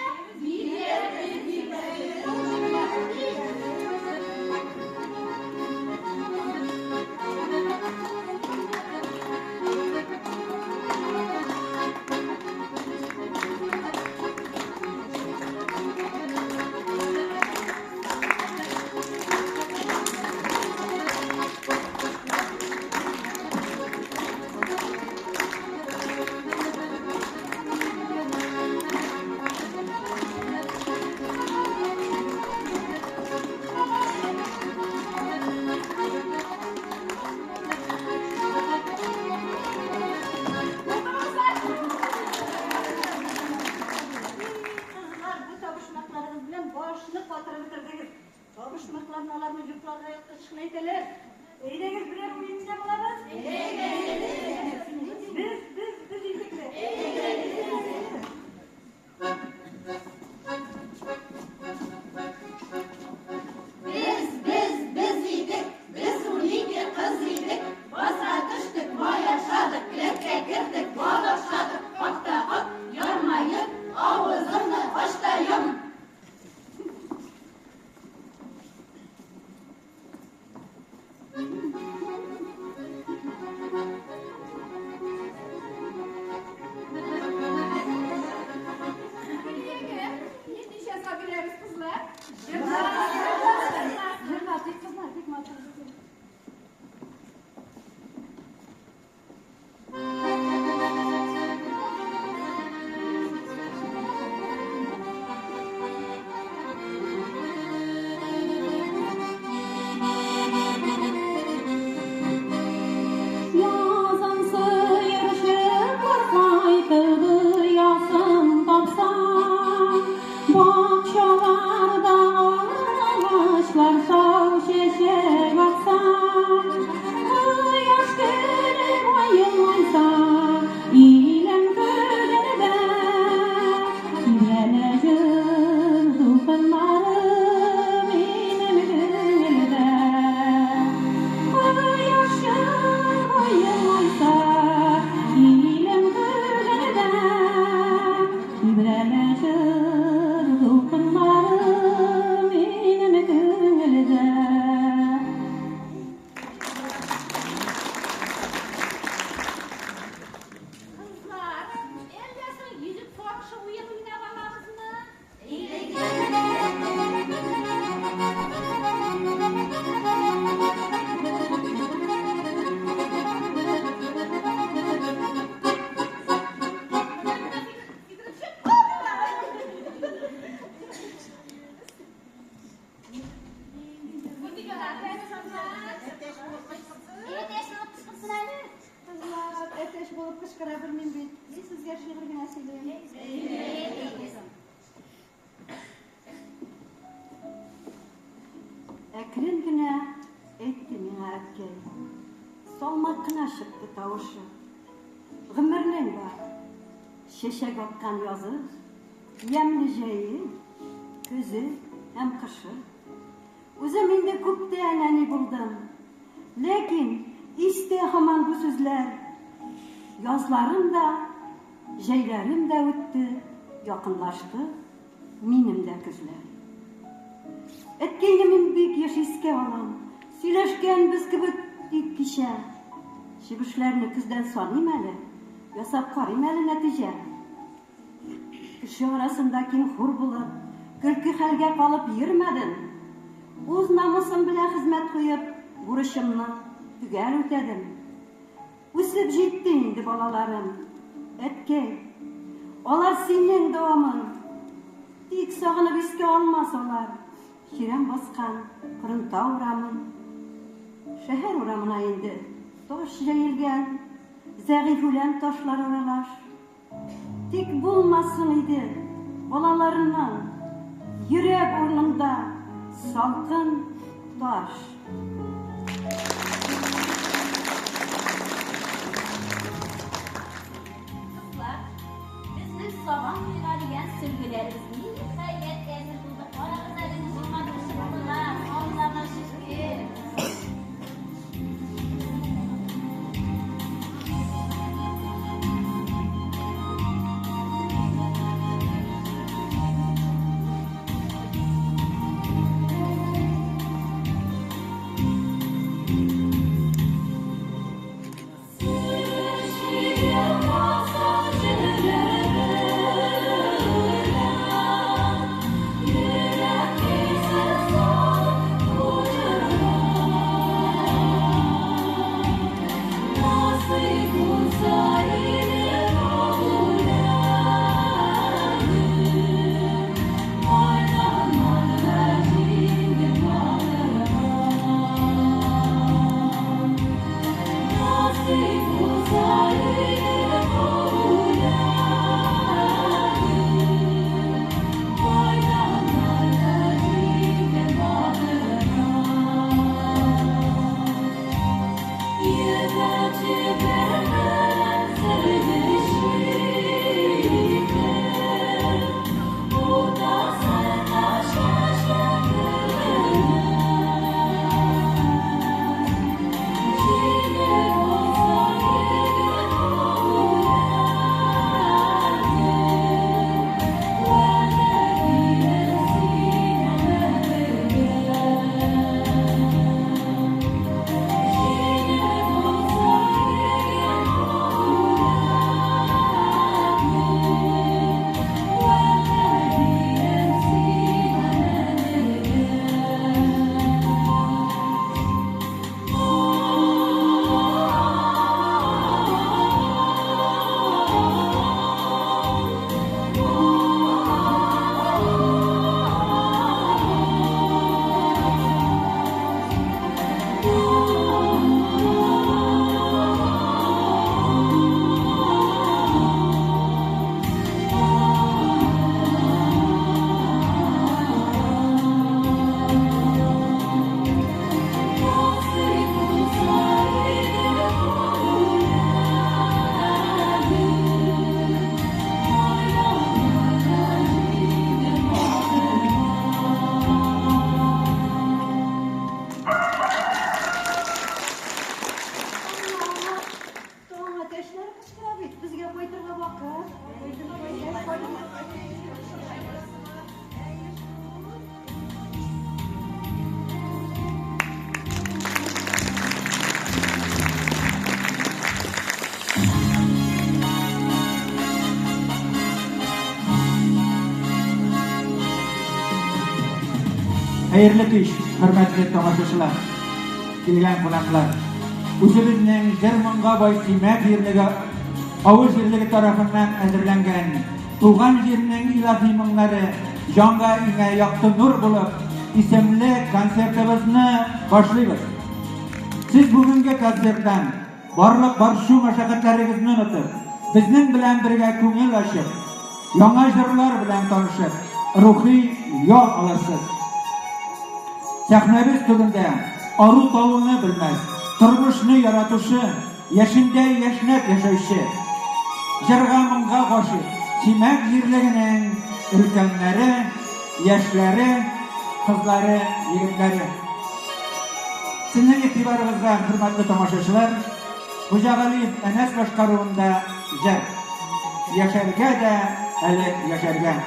Кызлар, бу табышмакларыгыз белән башны катырып бетердегез. Табышмакларны аларны йокларга яткач кына әйтәләр. Әйдәгез, берәр уенда булабыз. Без, без, без идекме? Без, без, без идек, без 12 кыз идек. Базга төштек, май ашадык, келәткә кердек, бал ашадык. Кап та кап, ярма йот, авызыңны ач та йом. Гөлиягә нинди җәза бирәбез, кызлар? Җырлатыйк, кызлар, бик матур. Язын сыерчыклар кайтты, язын тапса, бакчаларда агачлар шау чәчәк атса, кояш көлеп елмайса, илем көләрдә, тирбәлә җыр дулкыннары минем күңелдә. Кояш Әкрен генә әйтте миңа әткәй. Салмак кына чыкты тавышы. Гомернең бар. Чәчәк аткан язы, ямьле җәе, көзе һәм кышы. Үзем инде күптән әни булдым. Ләкин истә һаман бу сүзләр. Язларым да, җәйләрем дә үтте, якынлашты минем дә көзләр. Әткәйне мин бик еш искә алам. Сөйләшкәнбез кебек тик кичә. Чебешләрне көздән саныйм әле, ясап карыйм әле нәтиҗә. Кеше арасында ким-хур булып, көлке хәлгә калып йөрмәдем. Үз намусым белән хезмәт куеп, бурычымны төгәл үтәдем. Үсеп җитте инде балаларым. Әткәй, алар синең дәвамың. Тик сагынып искә алмас алар чирәм баскан Кырынтау урамын. Шәһәр урамына инде таш җәелгән, зәгыйфь үлән ташлар аралаш. Тик булмасын иде балаларының йөрәк урынында салкын таш. Кызлар, безнең сабан туйга дигән сөлгеләребез ниһаять әзер булды. Карагыз әле, ничек матур чыктылар, Аллага шөкер. Хәерле кич, хөрмәтле тамашачылар, килгән кунаклар. Үзебезнең җыр-моңга бай Симәк җирлеге авыл җирлеге тарафыннан әзерләнгән Туган җирнең илаһи моңнары җанга иңә якты нур булып исемле концертыбызны башлыйбыз. Сез бүгенге концерттан барлык борчу-мәшәкатьләрегезне онытып, безнең белән бергә күңел ачып, яңа җырлар белән танышып, рухи ял алырсыз. Сәхнәбез түрендә ару-талуны белмәс, тормышны яратучы, яшендә яшьнәп яшәүче, җырга-моңга гашыйк Симәк җирлегенең өлкәннәре, яшьләре, кызлары, егетләре. Сезнең игътибарыгызга, хөрмәтле тамашачылар, Хуҗагалиев Әнәс башкаруында җыр. Яшәргә дә әле яшәргә.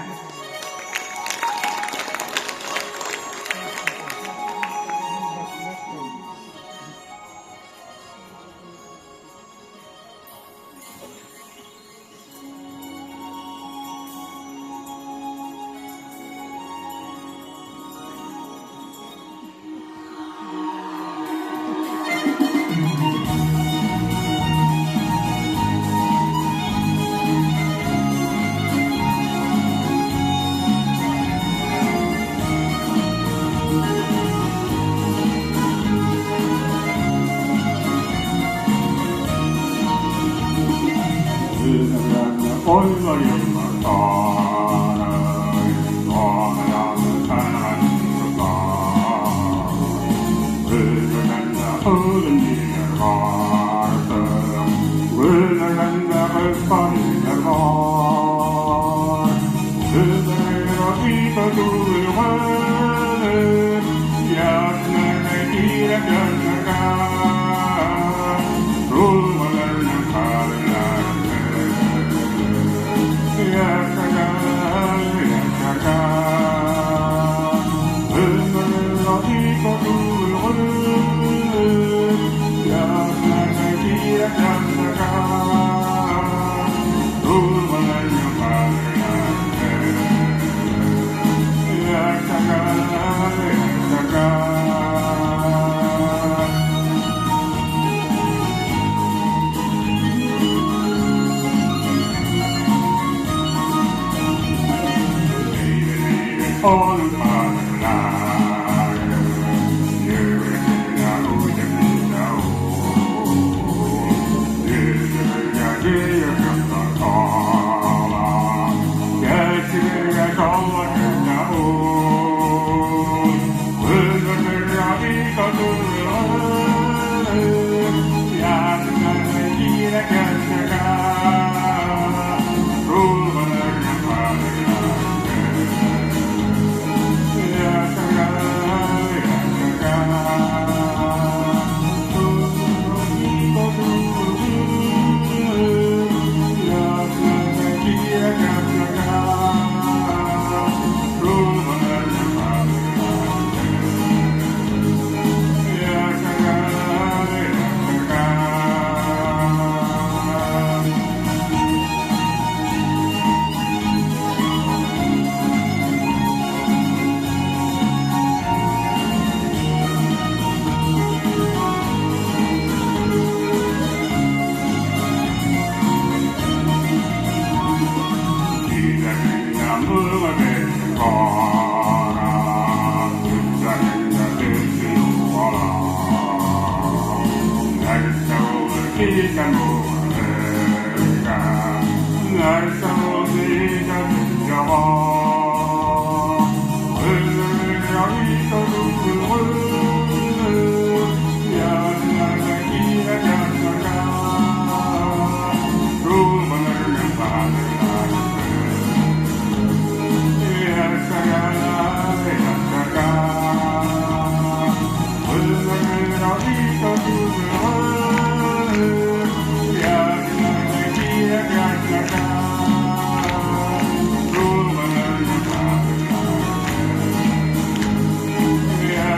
Yeah.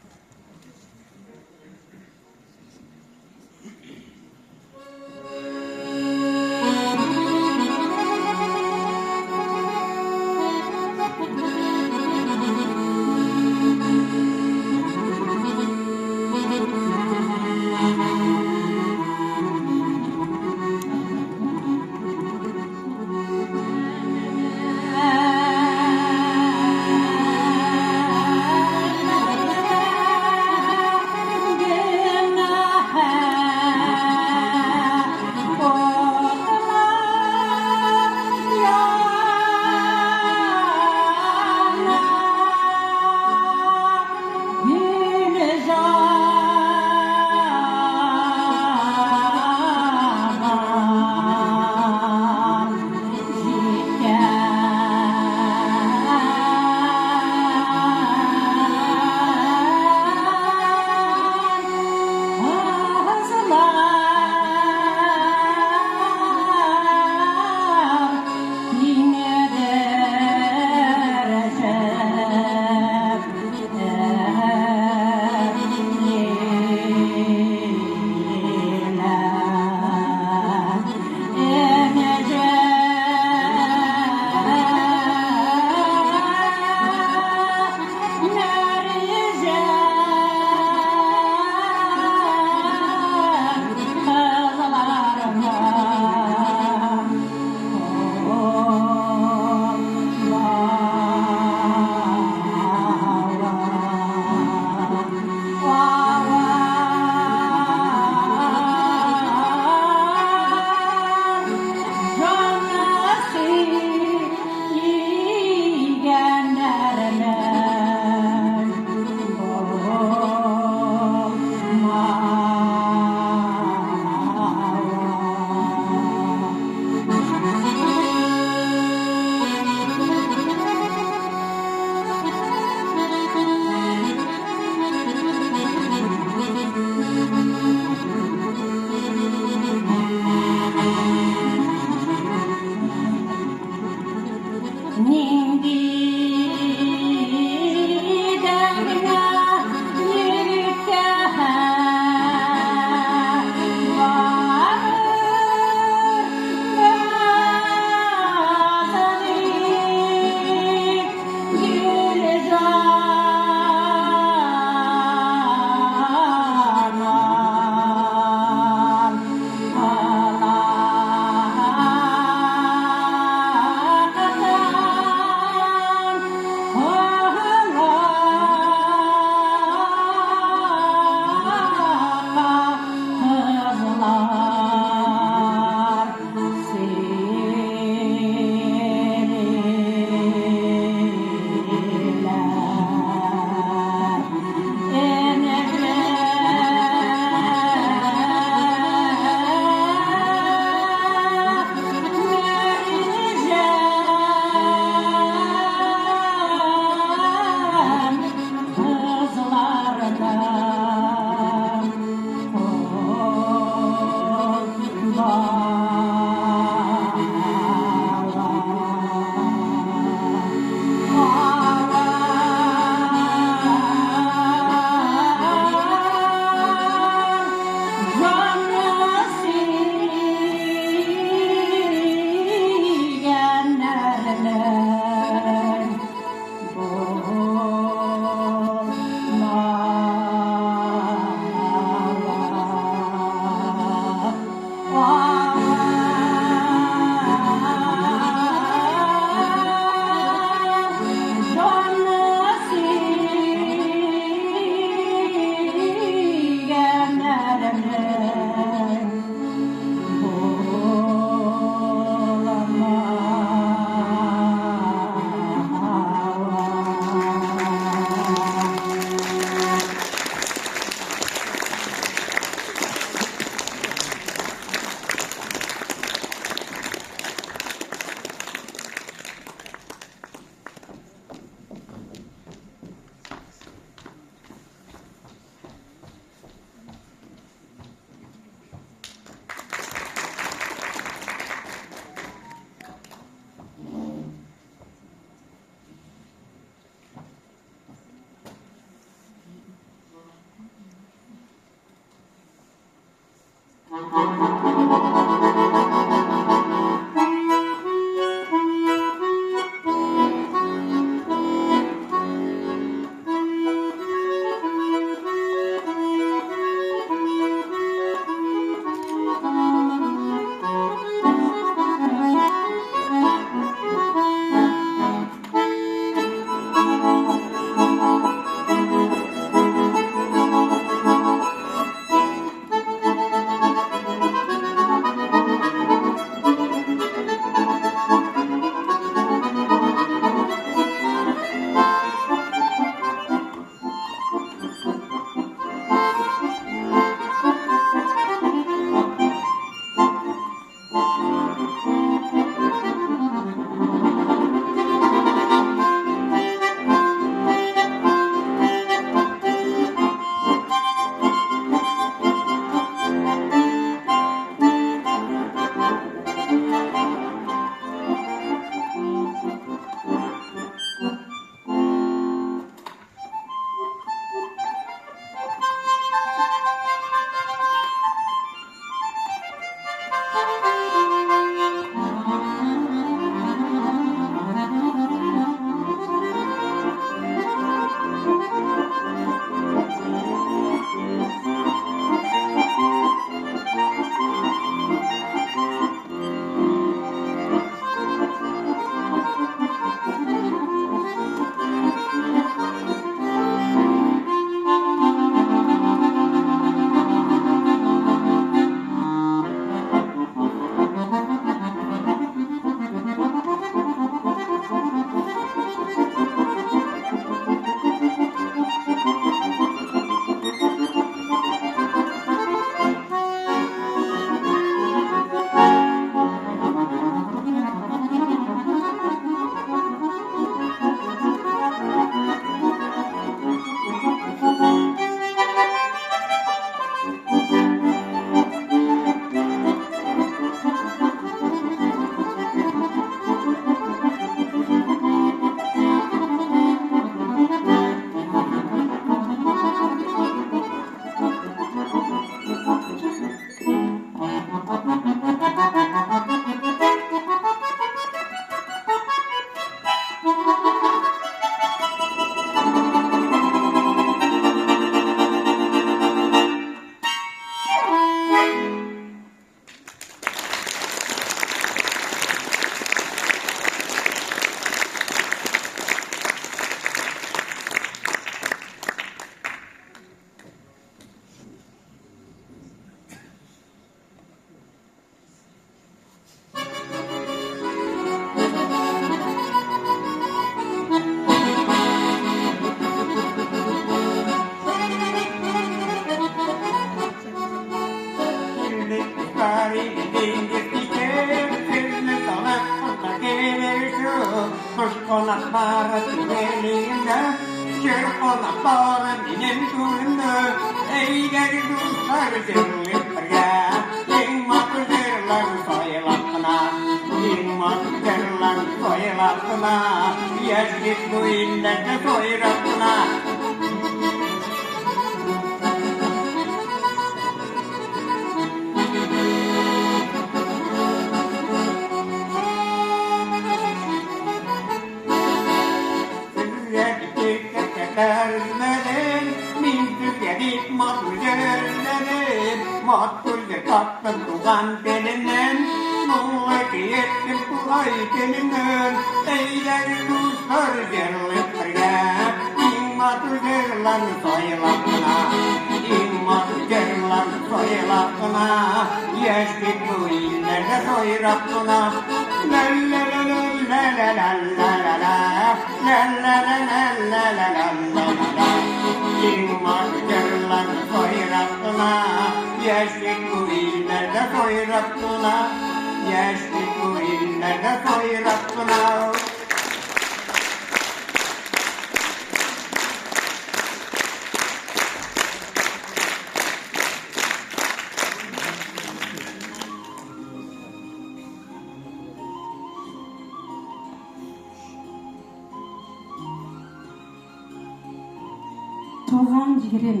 Туган җирем,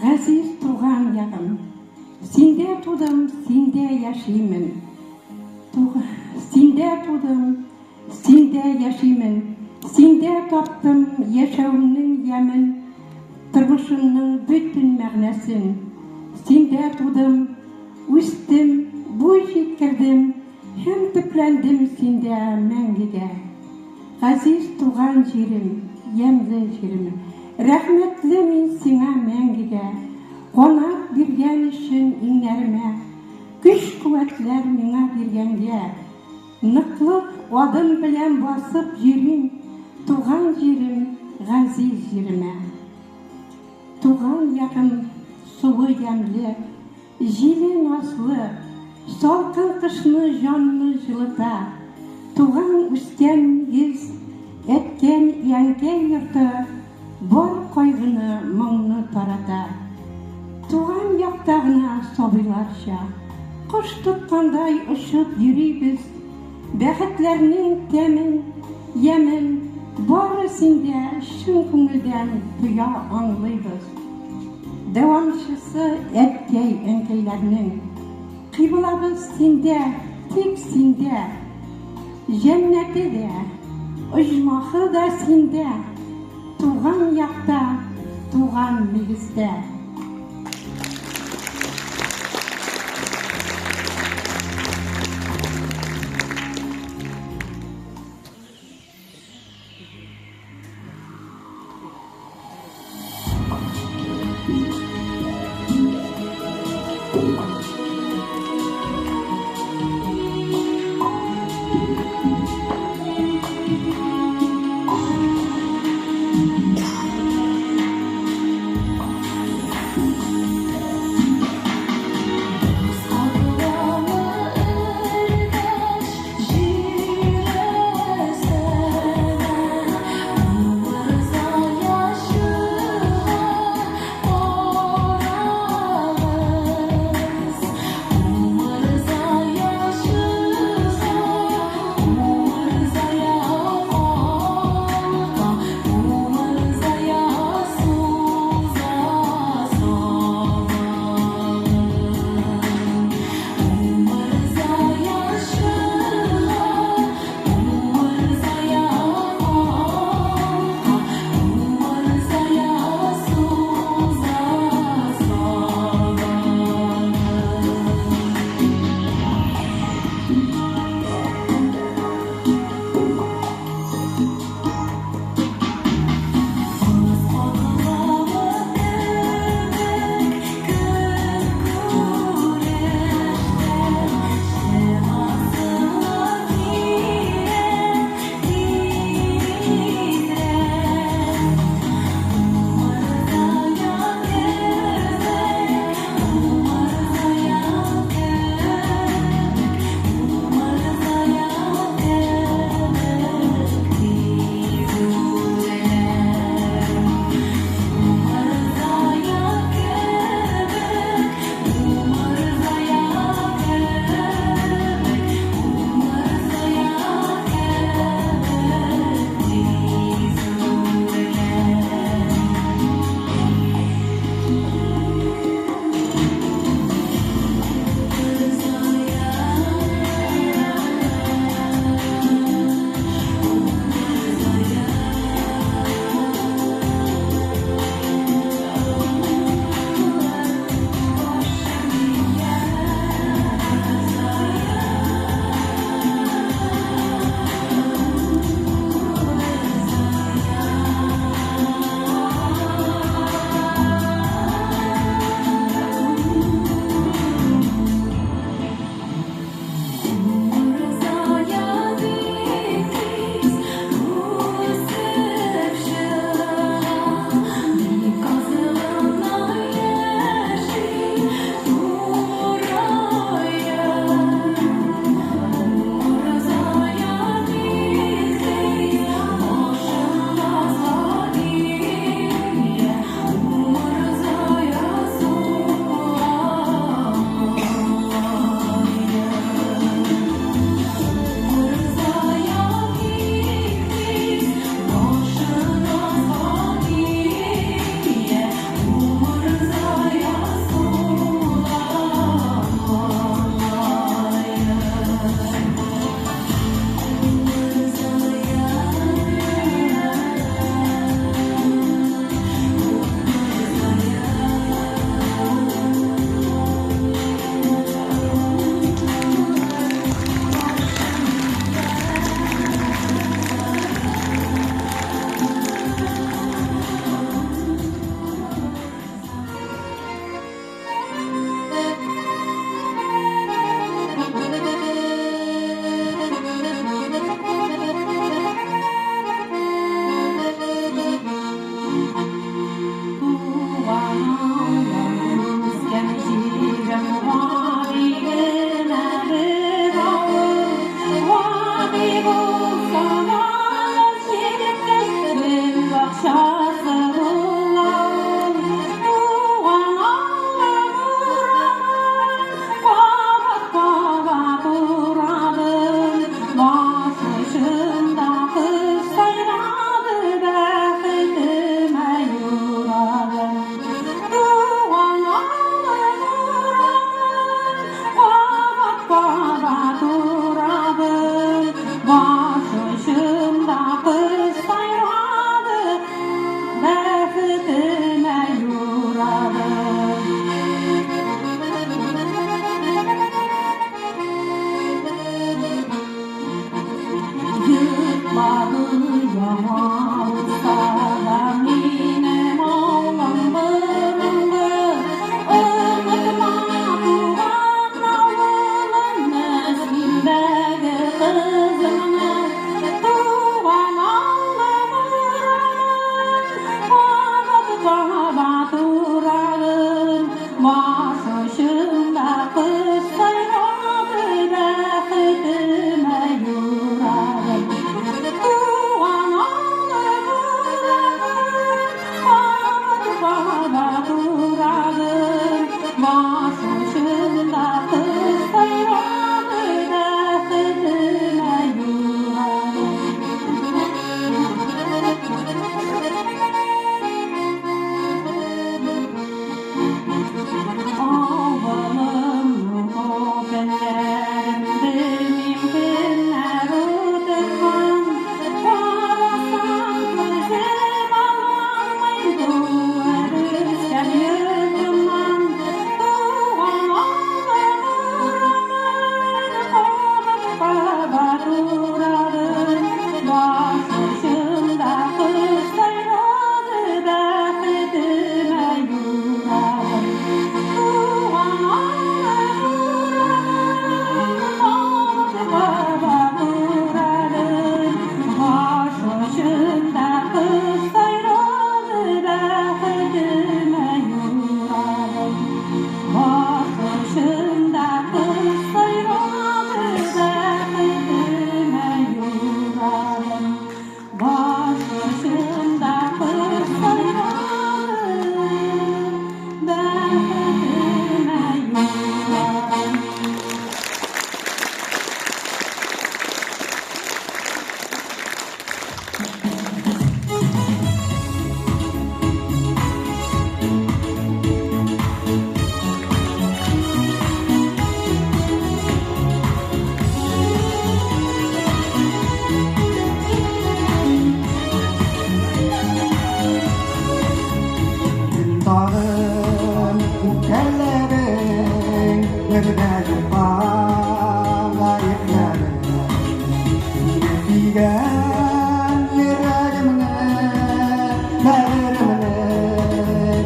газиз туган ягым, Синдә тудым, синдә яшимен. Синдә тудым, синдә яшимен. Синдә таптым яшәвемнең ямен, тормышымның бөтен мәгънәсен. Синдә тудым, үстем, буй җиткердем һәм төпләндем синдә мәңгегә. Газиз туган җирем, ямьле җирем, Рәхмәтле мин сиңа мәңгегә. Канат биргән өчен иңнәремә, Көч-куәтләр миңа биргәнгә. Ныклы адым белән басып йөрим Туган җирем, газиз җиремә. Туган ягым суы ямьле, Җиле назлы, салкын кышны җанны җылыта. Туган үскән нигез, әткән әнкәй йорты бар кайгыны, моңны тарата. Туган якта гына сабыйларча, кош тоткандай очып йөрибез. Бәхетләрнең тәмен, ямен бары синдә чын күңелдән тоя аңлыйбыз. Дәвамчысы әткәй-әнкәйләрнең. Кыйблабыз синдә, тик синдә. Җәннәте дә, оҗмахы да синдә, туган якта, туган нигездә. Бәгыремне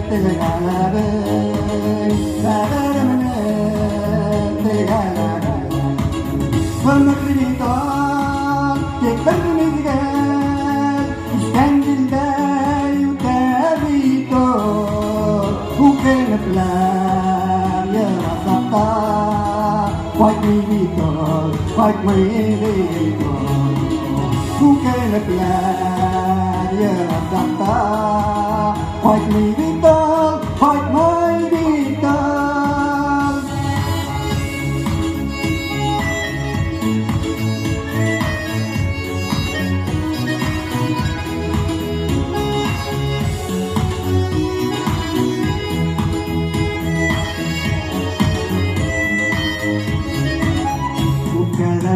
телгәләдең, бәгыремне телгәләдең. Гомер бит ул тик бер мизгел, Искән җилдәй үтә бит ул. Үкенепләр еласак та, Кайтмый бит ул, кайтмый бит ул. Үкенепләр еласак та, Кайтмый бит ул, кайтмый бит ул.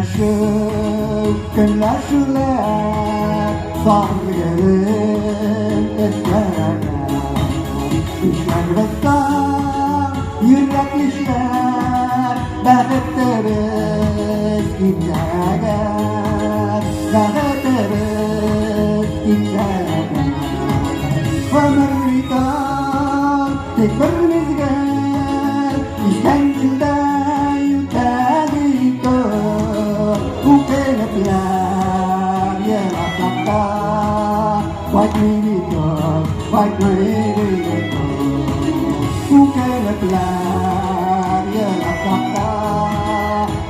Үпкәләшеп, көнләшүләр Сагыр гөлен эзләгән. Нишләрбез соң, йөрәк нишләр, Бәхетебез китсәгәр, Бәхетебез китсәгәр. Гомер бит ул тик бер мизгел, Искән җилдәй үтә бит ул. Үкенепләр еласак та, Кайтмый бит ул, кайтмый бит ул. Үкенепләр еласак та,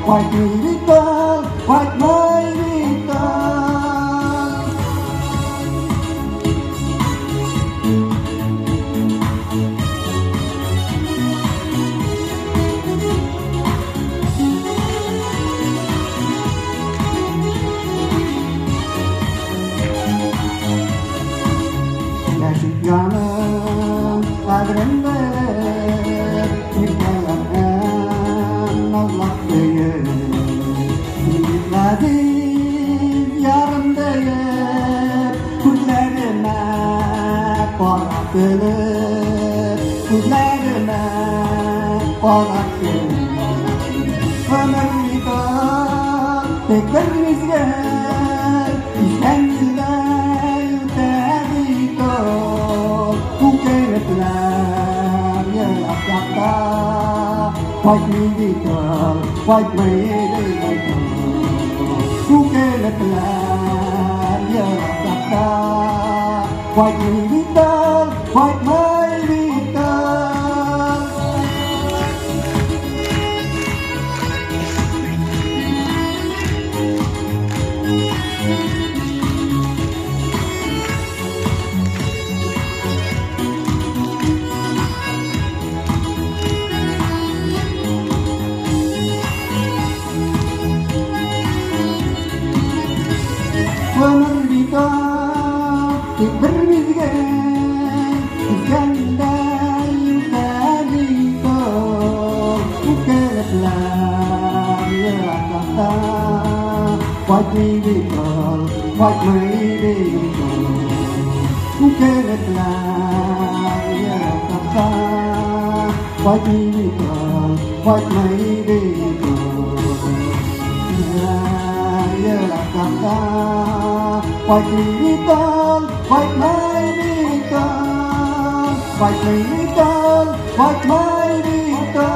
Кайтмый бит ул, кайтмый бит ул. Яшик җаным, кадерен белеп, Иркәләнгән назлап сөеп. Син бит газиз ярым диеп, Күзләремә карап көлеп, Күзләремә карап көлеп. Гомер бит ул тик бер мизгел, Искән җилдәй үтә бит ул. Үкенепләр еласак та, Кайтмый бит ул, кайтмый бит ул. Үкенепләр еласак та, Кайтмый бит ул, кайтмый бит ул. Гомер бит ул тик бер мизгел, Искәндәй үтә бит ул. Үкенепләр еласак та, Кайтмый бит ул, кайтмый бит ул. Үкенепләр еласак та, Кайтмый бит ул, кайтмый бит ул. Еласак та, Кайтмый бит ул, кайтмый бит ул. Кайтмый бит ул, кайтмый бит ул.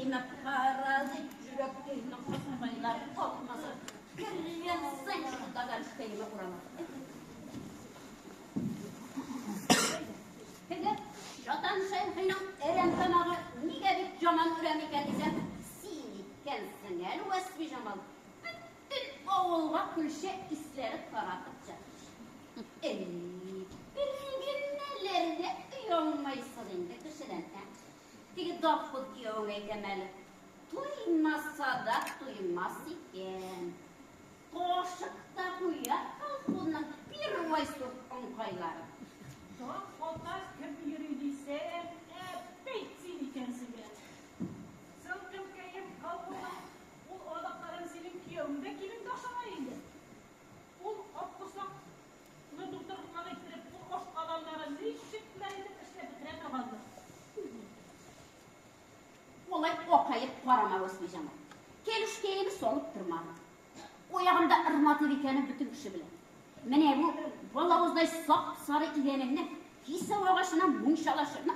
Төшкәемә кара, йөрәккәемнең кызкайлар атмаса. Кергән саен шул Таганскаема урала. Теге Шатан Шәйхинең әрәм тамагы нигә бик жаман өрәм икән дисәм, син икәнсең әле, Вәсбиҗамал. Бөтен авылга көлчә исләре таратып чык. Эй, бер генәләр дә оялмайсыз инде кешедән, ә? Теге Дафуд кияүең әйтәм әле. Туймаса да туймас икән. Кашык та куя колхозның первый сорт оңкайлары. Таң ата кем йөри дисәң, әпәйт син икәнсең әле. Соң кемкәем, колхозның ул адакларын синең киявең дә килен ашамай инде. Ул апкорсакны тутырган иттереп, ул ашказаннарын ничекләр итеп эшләп бетерә торгандыр. Олай акаеп карама, Вәсбиҗамал. Кәлүшкәеме салып тормады. Аягымда ырматып икәнен бөтен кеше белә. Менә бу балавыздай сап-сары идәнемне кисәү агачына мунчалашырны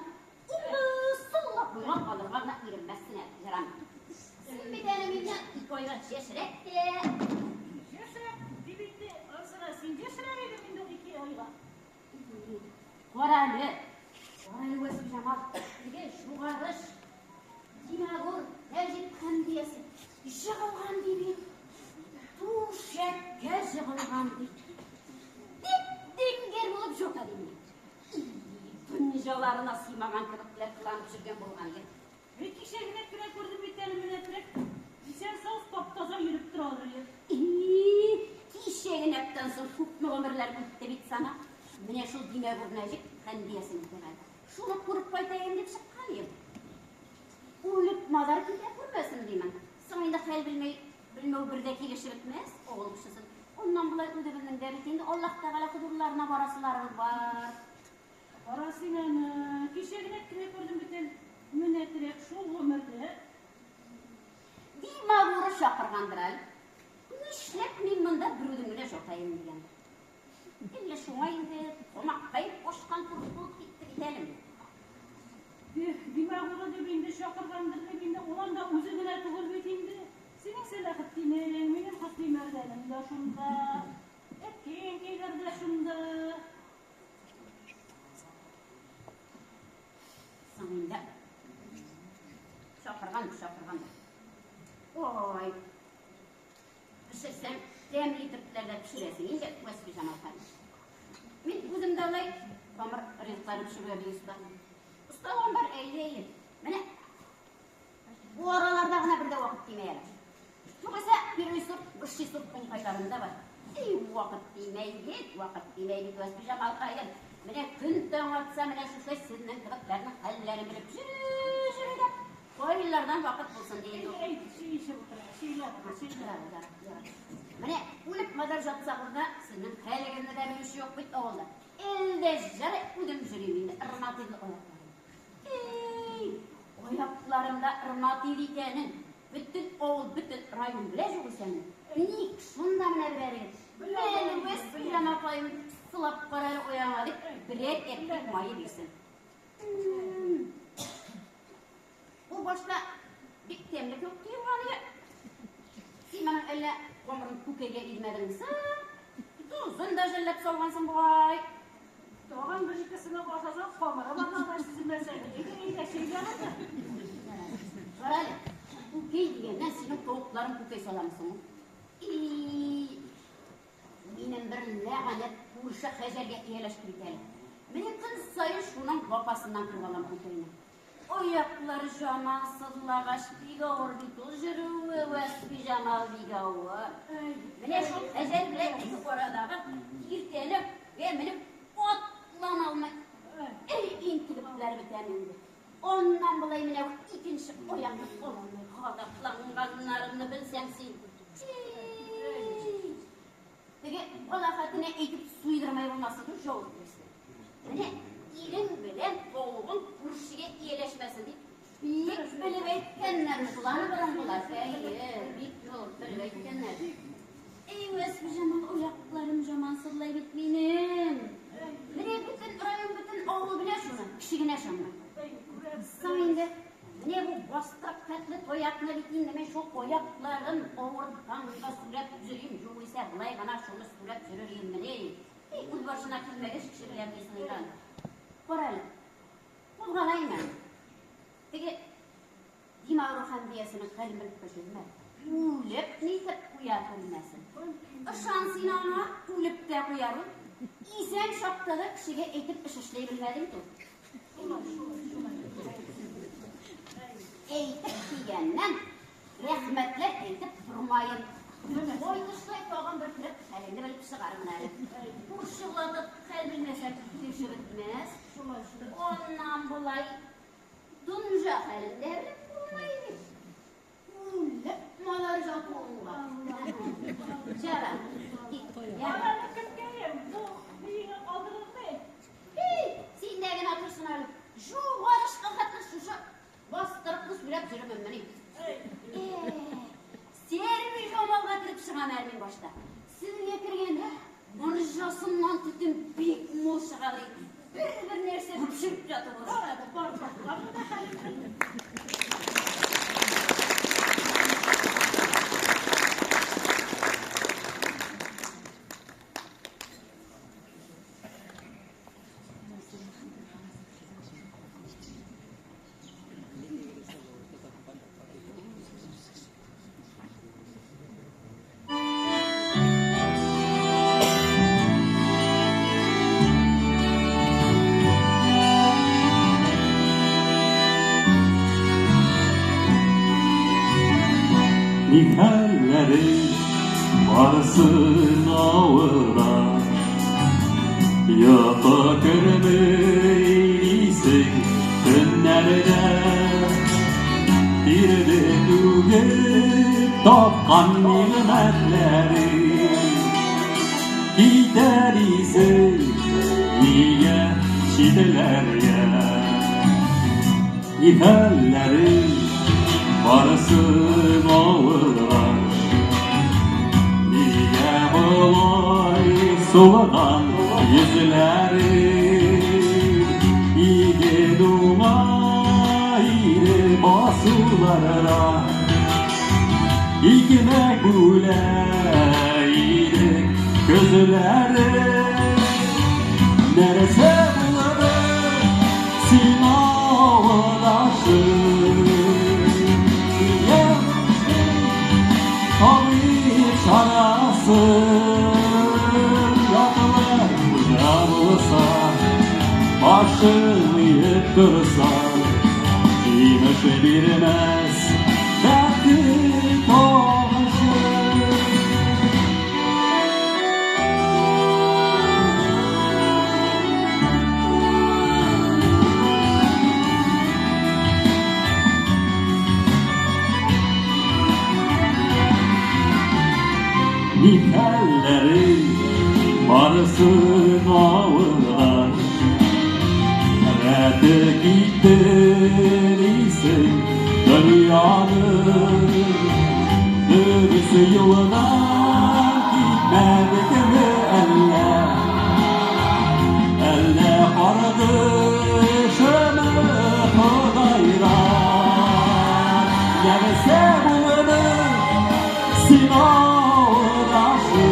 уңлы-суллы буйга алырга гына иренмәссең әле, ярамый. Син бит әле миннән 2 айга яшьрәк тә. Яшьрәк дип инде, ансына син яшьрәк идең инде 2 айга. Кара әле, кара әле, Вәсбиҗамал, теге жугарыш, Димагур, Нәҗип Хәмдиясе жығылган ди бит. Түшәккә жығылган ди. Дип диңгер булып жота дим. Дөньяларына сыймаган кебекләр кыланып жүргән булган ди. Мин кичә генә кенә күрдем бит әле менә терек. Исән сау тап-таза йөреп торадыр иде. Кичә генәктән соң күпме гомерләр үтте бит сана. Менә шул Димагур Нәҗип Хәмдиясен күргән. Шуны күреп кайтайым дип чыккан идем. Үлеп мазар китә күрмәсен димен. Соң инде хәл белмәй, белмәү бер дә килешеп бетмәс, авыл кешесен. Уннан болай үзебезнең дә бит инде Аллаһ Тәгалә хозурларына барасыларыбыз бар. Кара син аны, кичә генә кенә күрдем бит әле. Менә терек шул гомердә. Димагуры чакыргандыр әле. Нишләп мин монда берүзем генә жатайым дигән. Әллә шуңа инде тамаккаеп ашкан кебек булып китте бит әле. Димагуры дип инде чакыргандыр дип инде, ул анда үзе генә түгел бит инде. Синең Сәләхетдинең, минем Хөсни Мәрдәнем дә шунда, әткәң-кәйләр дә шунда. Соң инде чакырган, чакырган. Ой, пешерсәң, тәмле итеп дә пешерәсең инде, Вәсбиҗамал ханым. Мин үзем дә алай камыр ризыклары пешерүгә бик оста. Осталыгым бар, әйе, әйе. Менә бу араларда гына бер дә вакыт тимәй әле. Югыйсә, первый сорт, высший сорт уңкайларым да бар. Эй, вакыт тимәй бит, вакыт тимәй бит, Вәсбиҗамал ханым. Менә көн таң атса, менә шушы сезнең кебекләрнең хәлләрен белеп йөрү дә кайлардан вакыт булсын дигән юк. Әй, чәй эчеп утыра, чәйләп утыра, чәйләп. Менә үлеп мазар жатсагыз да, сезнең хәлегезне дә белүче юк бит авылда. Әлдә җыры үзем йөрим инде, ырматыйлы аякларым. Эй, аякларымда ырматыйл икәнен бөтен авыл, бөтен район белә юк икәнен. Ник шунда менә берәрегез? Әле Вәсбиҗамал апаем сылап кара әле аягыңа дип, берәр әппек мае бирсен. Ул башта бик тәмле кебек тоелган иде. Син моның әллә камырын күкәйгә измәдеңме соң? Тузын да жәлләп салгансың бугай. Тагын бер икесен ашасаң, камыры барда да сизелмәс әле. Әйдә, әйдә, чәйләп утыр. Кара әле, күкәй дигәннән синең тавыкларың күкәй саламы соң? И, минем бер ләгънәт күрше Хәҗәргә ияләшеп бит әле. Менә көн саен шуның лапасыннан күреп алам күкәйне. Аяклар жаман сызлагач, бик авыр бит ул йөрүе, Вәсбиҗамал бик авыр. Менә шул Хәҗәр белән ике арадагы киртәне менеп атлана алмай. Эй, интегепләр бетәм инде. Оннан болай менә икенче аягымны аламай, газапланганнарымны белсәң син. Теге бала хатына әйтеп суйдырмай булмасын, жауап бирсен. Менә ирең белән тавыгың күршегә ияләшмәсен дип, бик белеп әйткәннәр шуланы борынгылар. Әйе, бик юл белеп әйткәннәр. Эй, Вәсбиҗамал, аякларым жаман сызлай бит минем. Менә бөтен район, бөтен авыл белә шуны, кеше генә ышанмый. Соң инде, менә Менә бу бастырык хәтле таякны бит инде мин шул аякларын авыртканга сүрәп йөрим, югыйсә болай гына шуны сүрәп йөрер идеммени? И, үз башына килмәгәч кеше белән дисең икән. Кара әле, кузгалайм әле. Теге Дима Рухәмдиясенең хәлен белеп көлдеңме? Үлеп нитеп куя күрмәсен. Ышан син аңа, үлеп тә куяр ул. Исән чакта да кешегә әйтеп эш эшли белмәде бит ул. Әйтеп дигәннән, рәхмәтләр әйтеп тормаем. Кайтышлай тагын бер кереп хәлеңне белеп чыгармын әле. Күрше булатып хәл белмәсәк, килешеп бетмәс. Аннан болай Донжа хәлен дә белеп булмый бит. Үлеп малар жатуыңга. Җара. Аларны кемкәем, бу биеңе калдырылмый. Һи, син дә генә торсын әле. Жугарышка хәтле шушы бастырыклы сүрәп йөрүеммени. Сервис Жамалга кереп чыгам әле мин башта. Сезгә кергәндә морҗасыннан төтен бик мул чыга ди. Бер-бер нәрсә пешереп ятып. Бар әле, бар, бар. Барны да хәлен белдем. Nihallere varsın avına Yapa körmeysin tünlerde Bir de tügüp tapkan nimetleri Gider ise niye şidelerge Nihalleri varsın avına Niye bolay sulagan yüzleri İgi dumaydı basulara İkmek buleydik gözleri Neresi bulur sinavlaşır Tabi çarası Yatılır kucağılsa Başını yiyip dursa Yemiş bilmez Dertli komşu. Nihalleri varsın ağlar Rete gittin dünyanın Dönüsü yoluna gitmedik mi elle Elle kardeşimi Hudayra Nerese bulunur sinavdaşı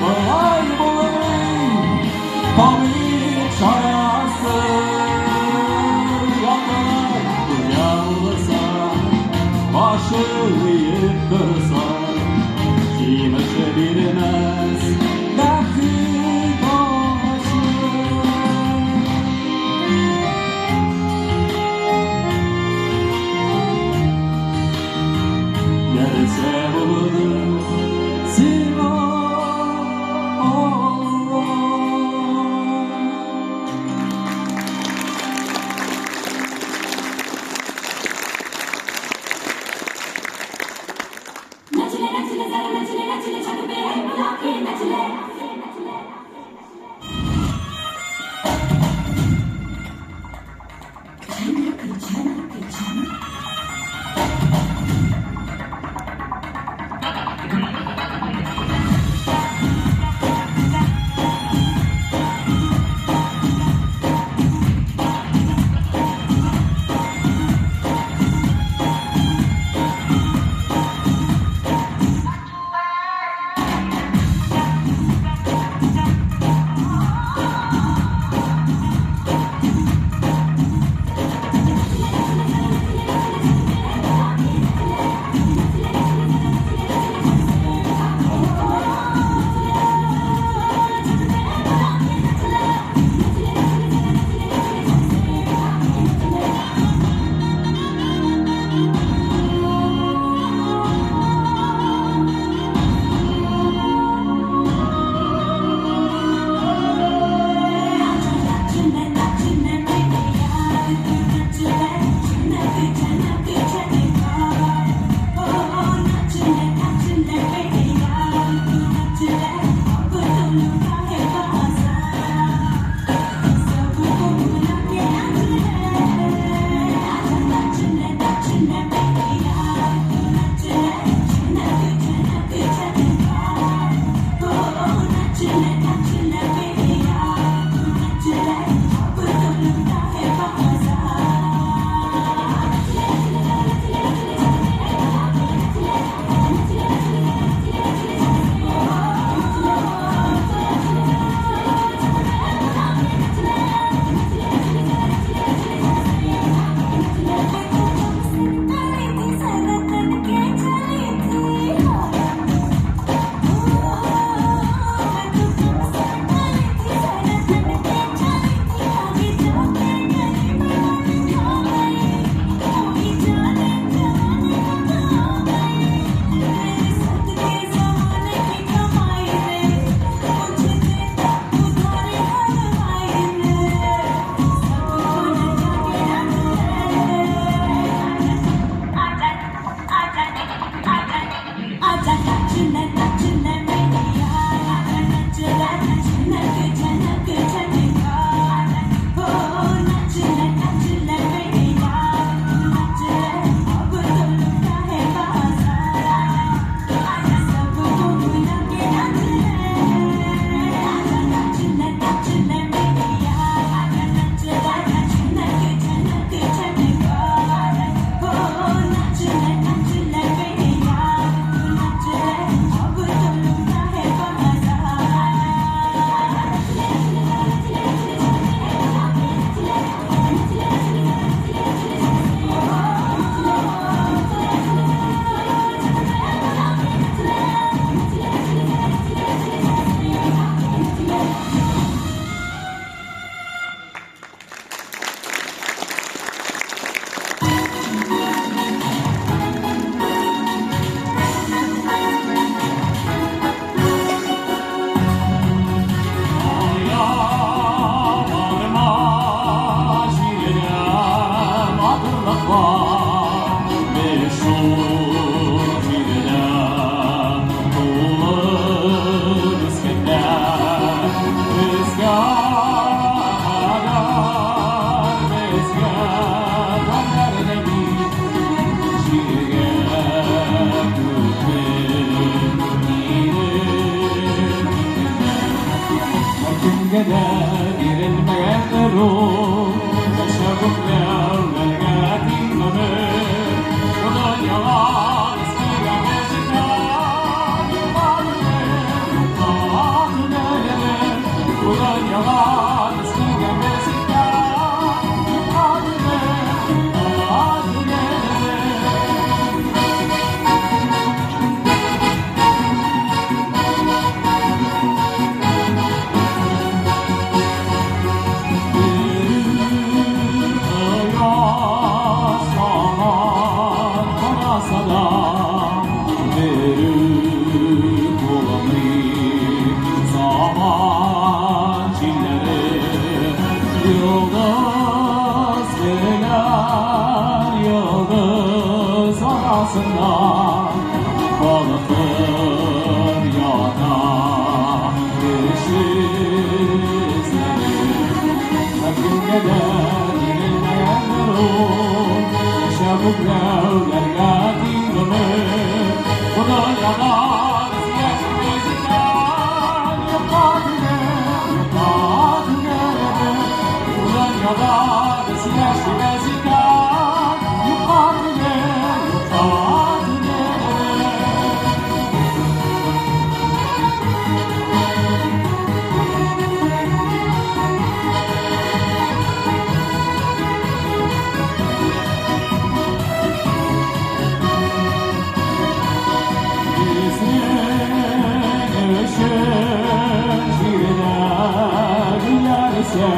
Kolay bulunur tabip çarası Yatlar uyansa başı yiyip dursa Kimiş bilmez dertli başı. Nerese bulunur silah Allah. Nacile nacile zara nacile nacile çakı be mulaki nacile. Арасыннан балкып ята кеше эзләре. Һәркемгә дә бирелмәгәндер ул, яшәү күкләүләргә тиң гомер. Бу дөньяда без яшибез икән, юкка түгел, юкка түгел. Бу дөньяда без яшибез икән, юкка түгел, юкка түгел. Безнең өчен җирдә гөлләр үсә,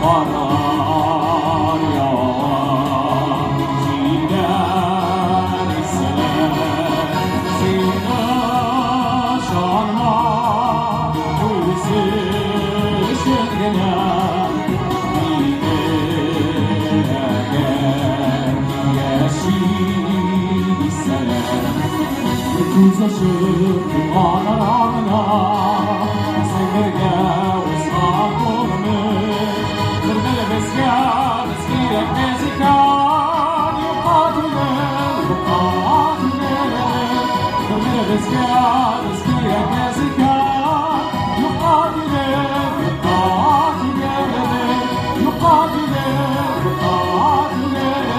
карлар ява, җилләр исә. Син ышанма, үзе өчен генә мине әгәр яши дисәләр. Күз ачып йомган арагына, безнең бергә узган гомер. Бер беребезгә без кирәкмәс икән, юкка түгел, юкка түгел. Бер беребезгә без кирәкмәс икән, юкка түгел, юкка түгел. Юкка түгел, юкка түгел.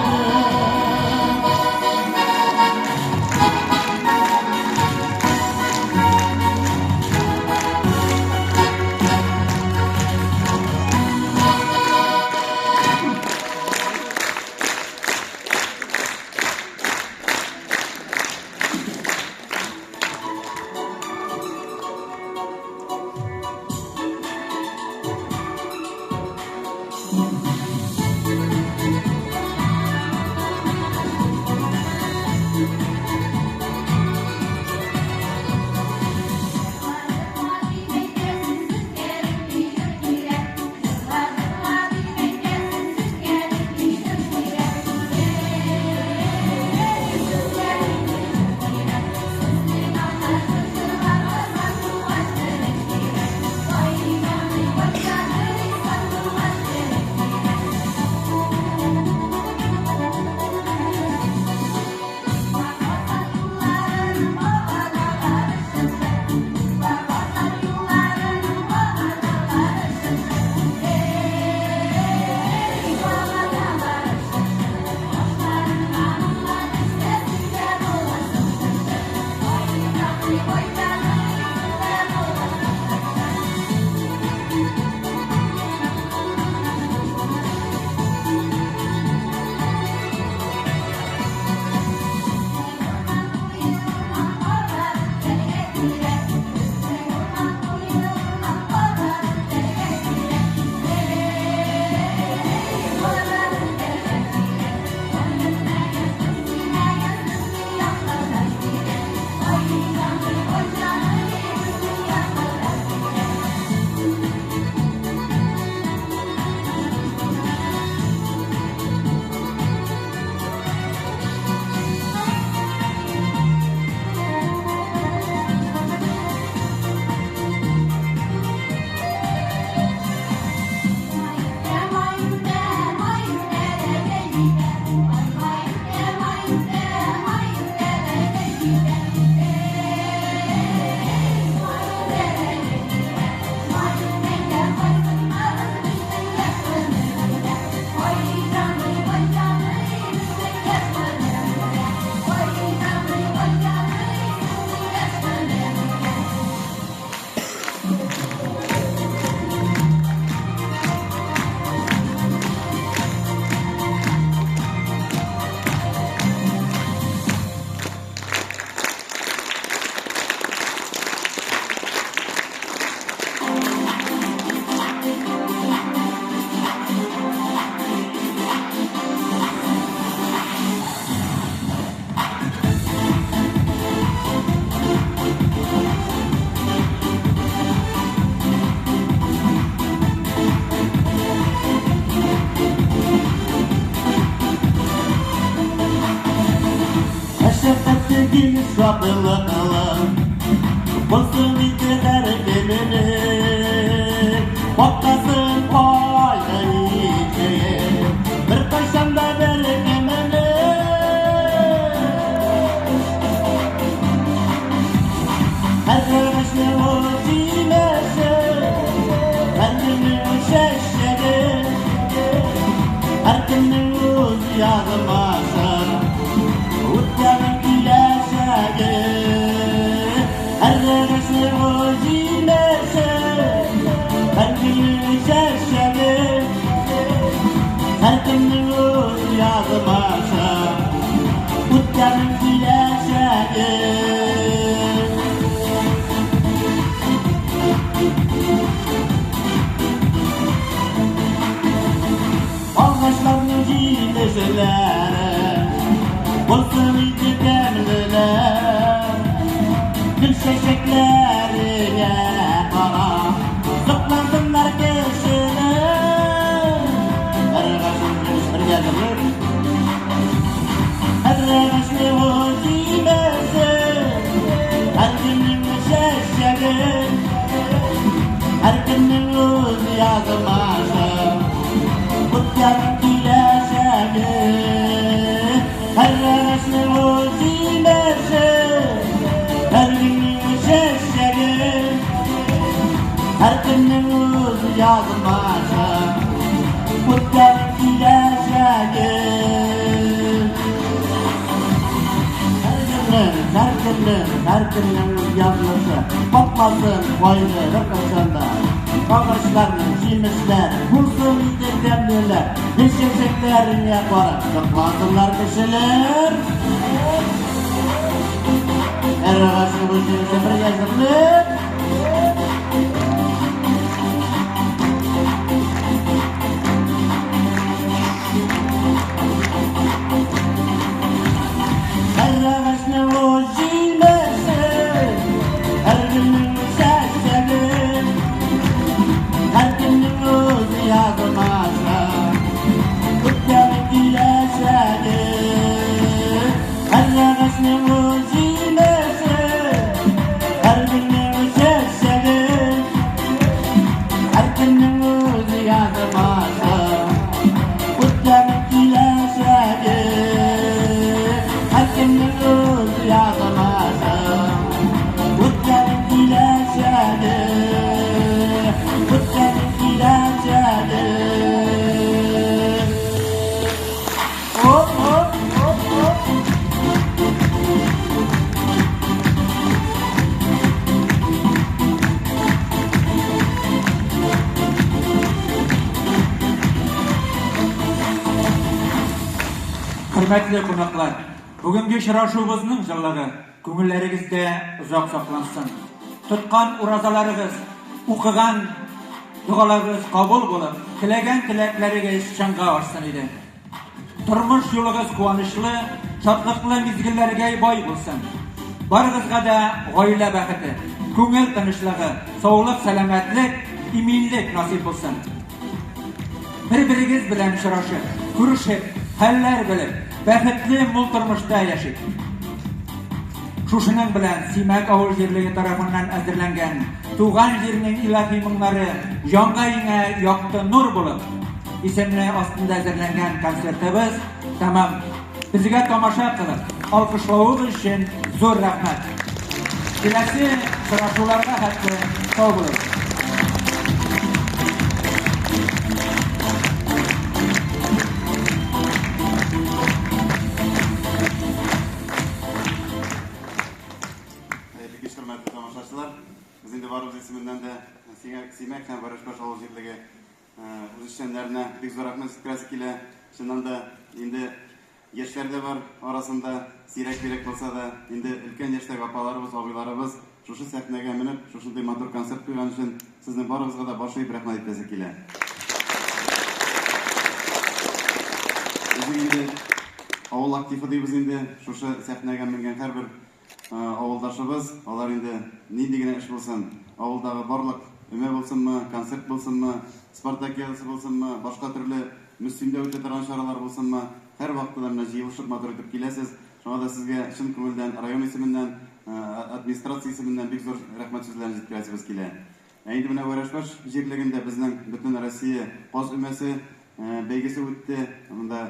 Килеш шатлыклы булсын иде һәр кемнең. Баккасын кайгы итеп, беркайчан да бер кемнең. Һәр агачның үз җимеше, һәр гөлнең үз чәчәге, һәркемнең үз язмашы, үткәнең киләчәге. Һәр агачның үз җимеше, һәр гөлнең чәчәге, һәркемнең үз язмашы, үткәнең киләчәге. Агачларның җимешләре булсын иде тәмлеләр. Гөл чәчәкләренә карап, соклансыннар кешеләр. Һәр агачның бергә җырлыйк. Һәр агачның үз җимеше, һәр гөлнең чәчәге, һәркемнең үз язмашы, үткәнең киләчәге. Һәр агачның үз җимеше, һәр гөлнең чәчәге, һәркемнең үз язмашы, үткәнең киләчәге. Һәркемнең, һәркемнең, һәркемнең үз язмышы, батмасын кайгы беркайчан да. Агачларның җимешләре булсын иде тәмлеләр. Гөл чәчәкләренә карап, соклансыннар кешеләр. Һәр агачның үз җимеше, бергә җырлыйк. Һәр агачның үз җимеше, һәр гөлнең үз чәчәге, һәркемнең үз язмашы, үткәнең киләчәге. Һәр агачның үз җимеше, һәр гөлнең үз чәчәге, һәркемнең үз язмашы, үткәнең киләчәге. Һәркемнең үз язмашы, үткәнең киләчәге, үткәнең киләчәге. Оп, оп, оп, оп. Хөрмәтле кунаклар, бүгенге очрашуыбызның җылылыгы күңелләрегездә озак саклансын. Тоткан уразаларыгыз, укыган догаларыгыз кабул булып, теләгән теләкләрегез чынга ашсын иде. Тормыш юлыгыз куанычлы, шатлыклы мизгелләргә бай булсын. Барыгызга да гаилә бәхете, күңел тынычлыгы, саулык, сәламәтлек, иминлек насыйп булсын. Бер-берегез белән очрашып, күрешеп, хәлләр белеп, бәхетле мул тормышта яшик. Шушының белән Симәк авыл җирлеге тарафыннан әзерләнгән Туган җирнең илаһи моңнары җанга иңә якты нур булып исемле астында әзерләнгән концертыбыз тәмам. Безгә тамаша кылып, алкышлавыгыз өчен зур рәхмәт. Киләсе очрашуларга хәтле сау булыгыз. Хәерле кич, хөрмәтле тамашачылар. Без инде барыбыз исеменнән дә Симәк һәм Вәрәшбаш авыл җирлеге үзешчәннәренә бик зур рәхмәт җиткерәсе килә. Чыннан да, инде яшьләр дә бар арасында, сирәк-мирәк булса да, инде өлкән яшьтәге апаларыбыз, абыйларыбыз шушы сәхнәгә менеп, шушындый матур концерт куйган өчен сезнең барыгызга да баш иеп рәхмәт әйтәсе килә. Безнең инде авыл активы дибез инде, шушы сәхнәгә менгән һәрбер Авылдашыбыз, алар инде нинди генә эш булсын, авылдагы барлык өмә булсынмы, концерт булсынмы, спартакиадасы булсынмы, башка төрле Мөслимдә үтә торган чаралар булсынмы, һәрвакытта да менә җыелышып матур итеп киләсез. Шуңа да сезгә чын күңелдән район исеменнән, администрация исеменнән бик зур рәхмәт сүзләрен җиткерәсебез килә. Ә инде менә Вәрәшбаш җирлегендә безнең бөтен Россия каз өмәсе бәйгесе үтте. Монда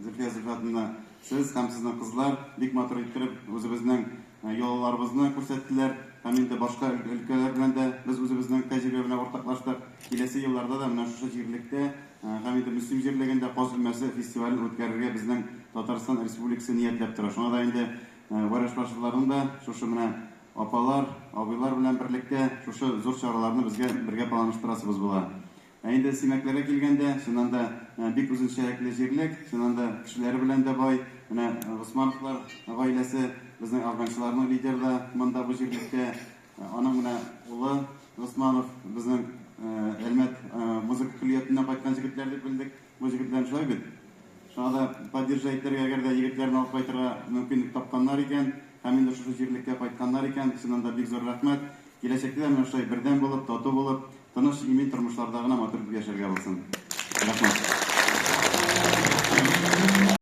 Зөлфия Зөлфәтовна сез һәм сезнең кызлар бик матур иттереп үзебезнең йолаларыбызны күрсәттеләр. Һәм инде башка өлкәләр белән дә без үзебезнең тәҗрибә белән уртаклаштык. Киләсе елларда да менә шушы җирлектә һәм инде Мөслим җирлегендә каз өмәсе фестивален үткәрергә безнең Татарстан Республикасы ниятләп тора. Шуңа да инде вәрәшбашлыларның да шушы менә апалар, абыйлар белән берлектә шушы зур чараларны безгә бергә планлаштырасыбыз була. Ә инде Симәкләргә килгәндә, чыннан да бик үзенчәлекле җирлек, чыннан да кешеләре белән дә бай. Менә Госмановлар гаиләсе, безнең афганчыларның лидеры да монда бу җирлектә. Аның менә улы Госманов, безнең Әлмәт музыка көллиятеннән кайткан җегетләр дип белдек. Бу җегетләрне шулай бит? Шуңа да поддержать итәргә, әгәр дә егетләрне алып кайтырга мөмкинлек тапканнар икән, һәм инде шушы җирлеккә кайтканнар икән, чыннан да бик зур рәхмәт. Киләчәктә дә менә шулай бердәм булып, тату булып, тыныч, имин тормышларда гына матур итеп яшәргә булсын. Рәхмәт.